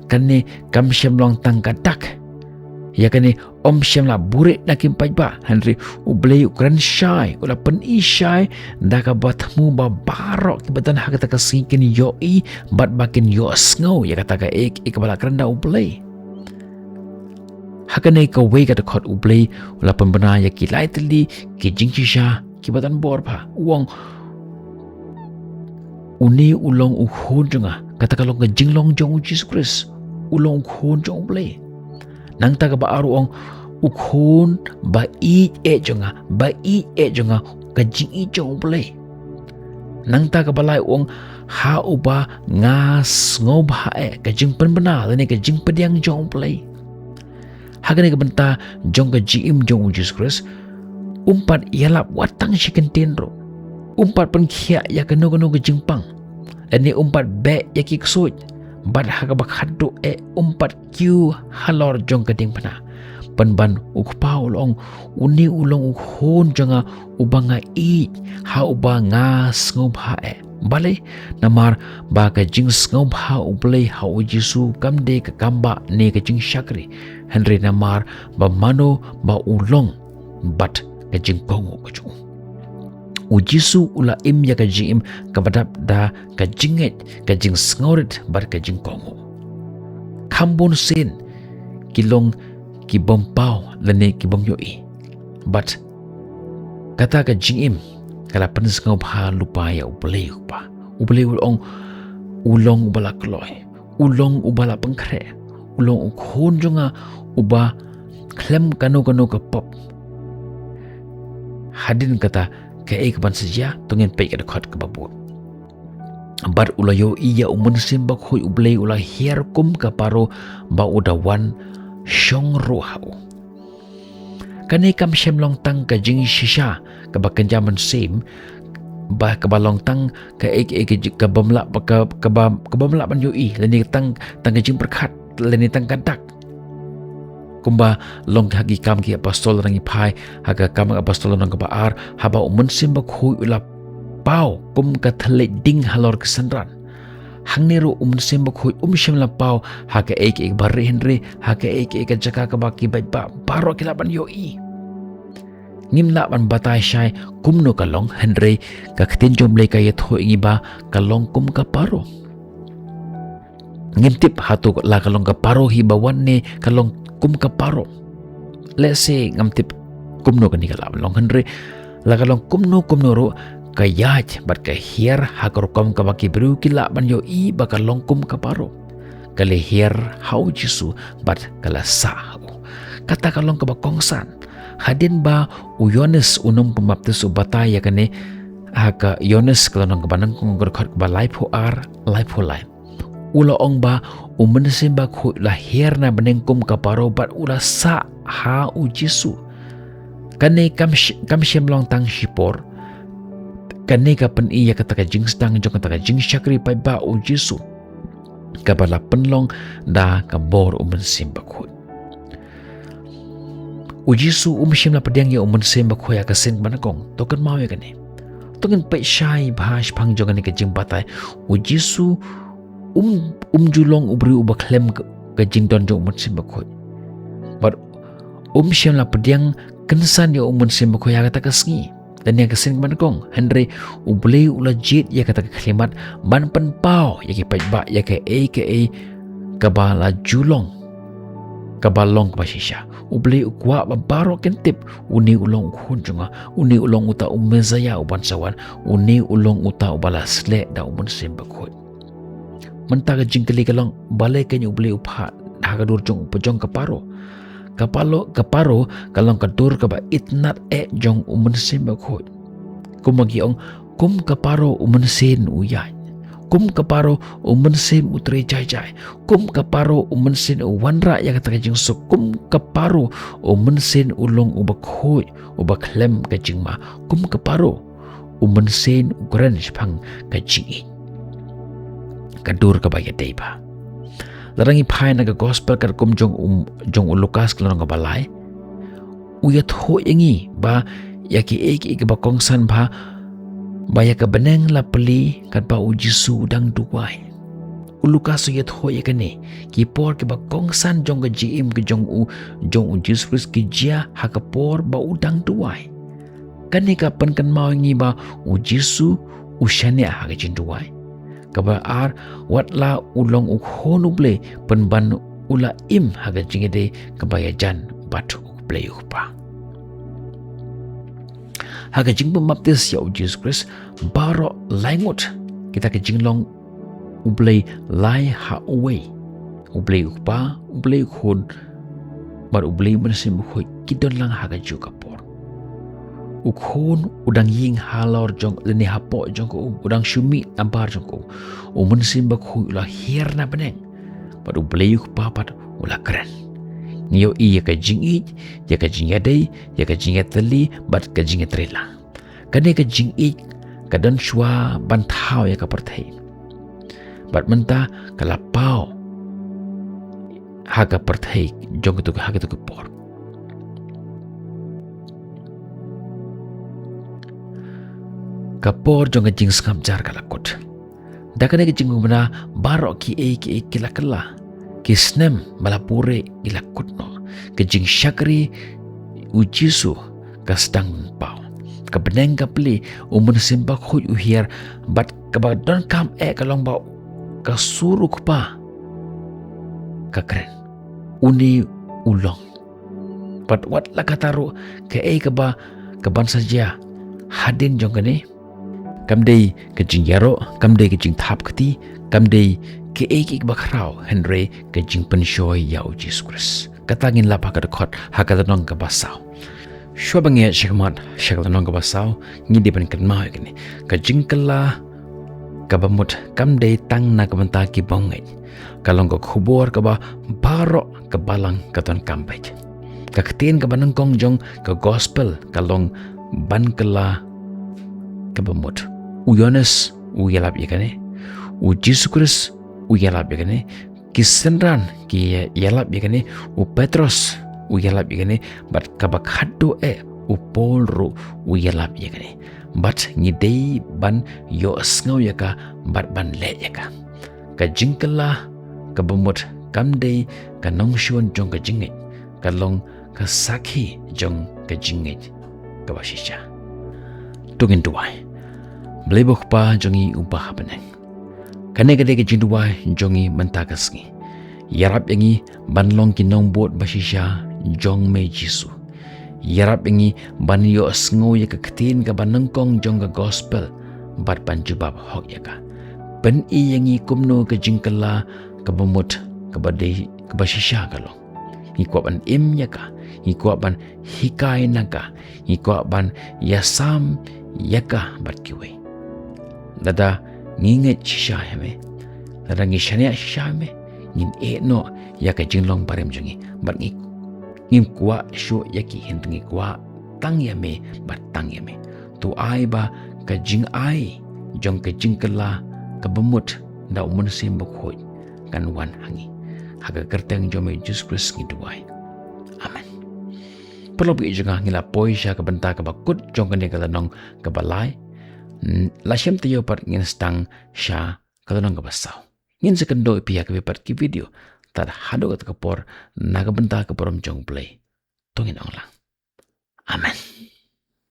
Kane kam shym long tang ka dak. Ïa kane ym shym la buhrieh na ki paidbah, hynrei u Blei u kren shai, u la pyni shai da kaba thmu ba baroh kiba don ha kata ka sngi kin ïohi bad ba kin ïohsngew ïa kata kaei kaei kaba la kren da u Blei. Ha kane kawei ka dkhot u Blei u la pynbna ïa ki lai tylli ki jingshisha kiba don bor bha. U ong, une u long u Khun jong nga. Kata ka long ka jinglong jong u Jisu Khrist. U long u Khun jong u Blei. Nangta kaba ar u ong, u Khun ba ïeit eh jong nga, ba ïeit eh jong nga, ka jingïeit jong u Blei. Nangta kaba lai u ong, ha uba nga sngewbha eh, ka jingpynbna lane ka jingpdiang jong u Blei. Ha kane ka bynta jong ka jingim jong u Jisu Khrist, um pat ïalap wat tang shi kyntien ruh. Um pat pynkhiah ïa kano kano ka jingpang, lane um pat beh ïa ki ksuid. Bad ha kaba khatduh eh, um pat kiew halor jong ka diengphna. Pynban u Kpa u la ong, une u long u Khun jong nga uba nga ïeit, ha uba nga sngewbha eh. Balei? Namar ba ka jingsngewbha u Blei ha u Jisu kam dei ka kambah ne ka jingshakri, hynrei namar ba mano ba u long bad ka jingkohnguh ka jong u. U Jisu u la im ïa ka jingim kaba dap da ka jingngeit, ka jingsngewrit bad ka jingkohnguh. Kham bun sien ki long ki bym paw lane ki bym ïohi. Bad kata ka jingim ka la pynsngewbha lypa ïa u Blei u Kpa. U Blei u ong, u long uba la kloi, u long uba la pynkhreh, u long u Khun jong nga uba khlem kano kano ka pop. Hadien kata kaei kaban sa jia, to ngin peit ka dkhot kaba bud. Bad u la ïohi ïa u Mynsiem Bakhuid u Blei u la hiar kum ka paro ba u da wan shong ruh ha u. Kane kam shym long tang ka jingshisha kaba kynja mynsiem, ba kaba long tang kaei kaei ka ji-, ka bym lah, ka, kaba, ka bym lah ban ïohi, lane tang, tang ka jingpyrkhat, lane tang ka dak. Kumba long ha Ki Kam ki Apostol, nang ngi phai ha Ki Kam ki Apostol lynnong kaba ar, haba u Mynsiem Bakhuid u la paw kum ka thylliej ding halor ki synran. Hangne ruh u Mynsiem Bakhuid um shym la paw ha kaei kaei kaba rieh, hynrei ha kaei kaei ka jaka kaba ki paidbah baroh ki lah ban ïohi. Ngim lah ban batai shai kumno ka long, hynrei ka Ktien jong u Blei ka ïathuh ïa ngi ba ka long kum ka paro. Ngim tip hato la ka long ka paro hi ba wan ne ka long kum ka paro. Lehse ngam tip kumno kane ka lah ban long, hynrei la ka long kumno kumno ruh, ka ïaid bad ka hiar ha ka rukom kaba ki briew ki lah ban ïohi ba ka long kum ka paro. Ka la hiar ha u Jisu bad ka la sah ha u. Kata ka long kaba kongsan. Hadien ba u Ïoannis u nongpynbaptis u batai ïa kane ha ka Ïoannis ka lynnong kaba nyngkong, ka dkhot kaba laiphew ar, laiphew lai, u la ong ba u Mynsiem Bakhuid u la hiar na bneng kum ka paro bad u la sah ha u Jisu. Kane kam sh-, kam shym long tang shipor. Kane ka pyni ïa kata ka jingsdang jong kata ka jingshakri paidbah u Jisu, kaba la pynlong da ka bor u Mynsiem Bakhuid. U Jisu um shym la pdiang ïa u Mynsiem Bakhuid ha ka sien kaba nyngkong. To kynmaw ïa kane. To ngin peit shai bha shaphang jong kane ka jingbatai. U Jisu um, um ju long u briew uba khlem ka, ka jingdon jong u Mynsiem Bakhuid. Bad um shym la pdiang kynsan ïa u Mynsiem Bakhuid ha kata ka sngi lane ha ka sien kaba nyngkong, hynrei u Blei u la jied ïa kata ka khyllipmat ban pynpaw ïa ki paidbah ïa kaei kaei kaba la ju long, kaba long kaba shisha. U Blei u kwah ba baroh kin tip, une u long u Khun jong nga, une u long uta u Messaïah uban sa wan, une u long uta uba la sleh da u Mynsiem Bakhuid. Mynta ka jingkylli ka long, balei kane u Blei u phah ha ka dur jong u pajong ka paro? Ka palo, ka paro ka long ka dur kaba itynnad eh jong u Mynsiem Bakhuid. Kumba ki ong, kum ka paro u mynsiem u ïaid. Kum ka paro u mynsiem u trei jai jai. Kum ka paro u mynsiem u wanrah ïa kata ka jingsuk. Kum ka paro u mynsiem u long uba khuid, uba khlem ka jingma. Kum ka paro u mynsiem u kren shaphang ka jingïeit. Ka dur kaba ïadei bha. Lada ngi phai na ka gospel katkum jong u, jong u Lukas ka lynnong kaba lai. U ïathuh ïa ngi ba ïa kiei kiei kiba kongsan bha, ba ïa ka bneng la plie katba u Jisu u dang duwai. U Lukas u ïathuh ïa kane, ki por kiba kongsan jong ka jingim ka jong u, jong u Jisu Khrist ki jia ha ka por ba u dang duwai. Kane ka pynkynmaw ïa ngi ba u Jisu u shaniah ha ka jingduwai. Kaba ar, wat la u long u khun u Blei, pynban u la im ha ka jingïadei kaba ïajan bad u Blei u Kpa. Ha ka jingpynbaptis ïa u Jisu Khrist, baroh lai ngut kita ka jinglong U Blei lai ha uwei. U Blei u Kpa, U Blei u Khun, bad U Blei u Mynsiem Bakhuid ki don lang ha kajuh ka por. U Khun u dang ïeng halor jong, lane hapoh jong ka um, u dang shu mih nabar jong ka um. U Mynsiem Bakhuid u la hiar na bneng. Bad U Blei u Kpa pat u la kren. Ngi ïohi ïa ka jingïeit, ïa ka jingïadei, ïa ka jingïatylli, bad ka jingïatreilang. Kane ka jingïeit ka don shuwa ban thaw ïa ka pyrthei. Bad mynta ka la paw ha ka pyrthei jong kito, ha kito ki por. Ka por jong ka jingsngap jar ka la kut. Da kane ka jingmyntoi baroh kiei kiei ki la kylla. Ki snem ba la pure ki la kut noh. Ka jingshakri U Jisu ka sdang paw. Ka bneng ka plie, U Mynsiem Bakhuid u hiar, bad kaba donkam eh ka long ba ka sur U Kpa ka kren. Une u long. Bad wat la katta ruh kaei kaba ka ban sa jia hadien jong kane. Kam dei ka jingïaroh, kam dei ka jingthap kti, kam dei kaei kaei kaba khraw, hynrei ka jingpynshoi ïa U Jisu Khrist. Kata ngin lap ha ka dkhot, ha ka lynnong kaba saw. Shuwa ba ngi ïaid shakhmat sha ka lynnong kaba saw, ngi dei ban kynmaw ïa kane. Ka jingkylla kaba mut kam dei tang na ka bynta ki bangeit. Ka long ka khubor kaba baroh ka balang ka donkam beit. Ka ktien kaba nyngkong jong ka gospel ka long ban kylla kaba mut. U Ïoannis u ïalap ïa kane. U Jisu Khrist u ïalap ïa kane. Ki synran ki ïalap ïa kane. U Petros u ïalap ïa kane. Bad kaba khatduh eh u Paul ruh u ïalap ïa kane. Bad ngi dei ban ïohsngew ïa ka bad ban leh ïa ka. Ka jingkylla kaba mut kam dei ka nongshun jong ka jingngeit, ka long ka sakhi jong ka jingngeit kaba shisha. To ngin duwai. Blei ba Kpa jong ngi uba ha bneng. Kane ka dei ka jingduwai jong ngi mynta ka sngi. Ïarap ïa ngi ban long ki nongbud ba shisha jong me Jisu. Ïarap ïa ngi ban ïohsngew ïa ka ktien kaba nyngkong jong ka gospel bad ban jubab hok ïa ka. Pyni ïa ngi kumno ka jingkylla kaba mut kaba dei kaba shisha ka long. Ngi kwah ban im ïa ka, ngi kwah ban hikai na ka, ngi kwah ban ïasam ïa ka bad kiwei. Lada ngi ngeit shisha ïa me, lada ngi shaniah shisha ïa me, ngin ïeh noh ïa ka jinglong barim jong ngi bad ngi, ngim kwah shuh ïa ki, hynrei ngi kwah tang ïa me bad tang ïa me. To ai ba ka jingai jong ka jingkylla kaba mut da U Mynsiem Bakhuid kan wan ha ngi. Ha ka kyrteng jong me Jisu Khrist ngi duwai. Amen. Paralok baieit jong nga, ngi la poi sha ka bynta kaba kut jong kane ka lynnong kaba lai. N-, la shem taïew pat ngin sdang sha ka lynnong kaba saw. Ngin sa kynduh ïa phi ha kawei pat ki video. Tad haduh kata ka por, na ka bynta ka burom jong U Blei. To ngin ong lang. Amen.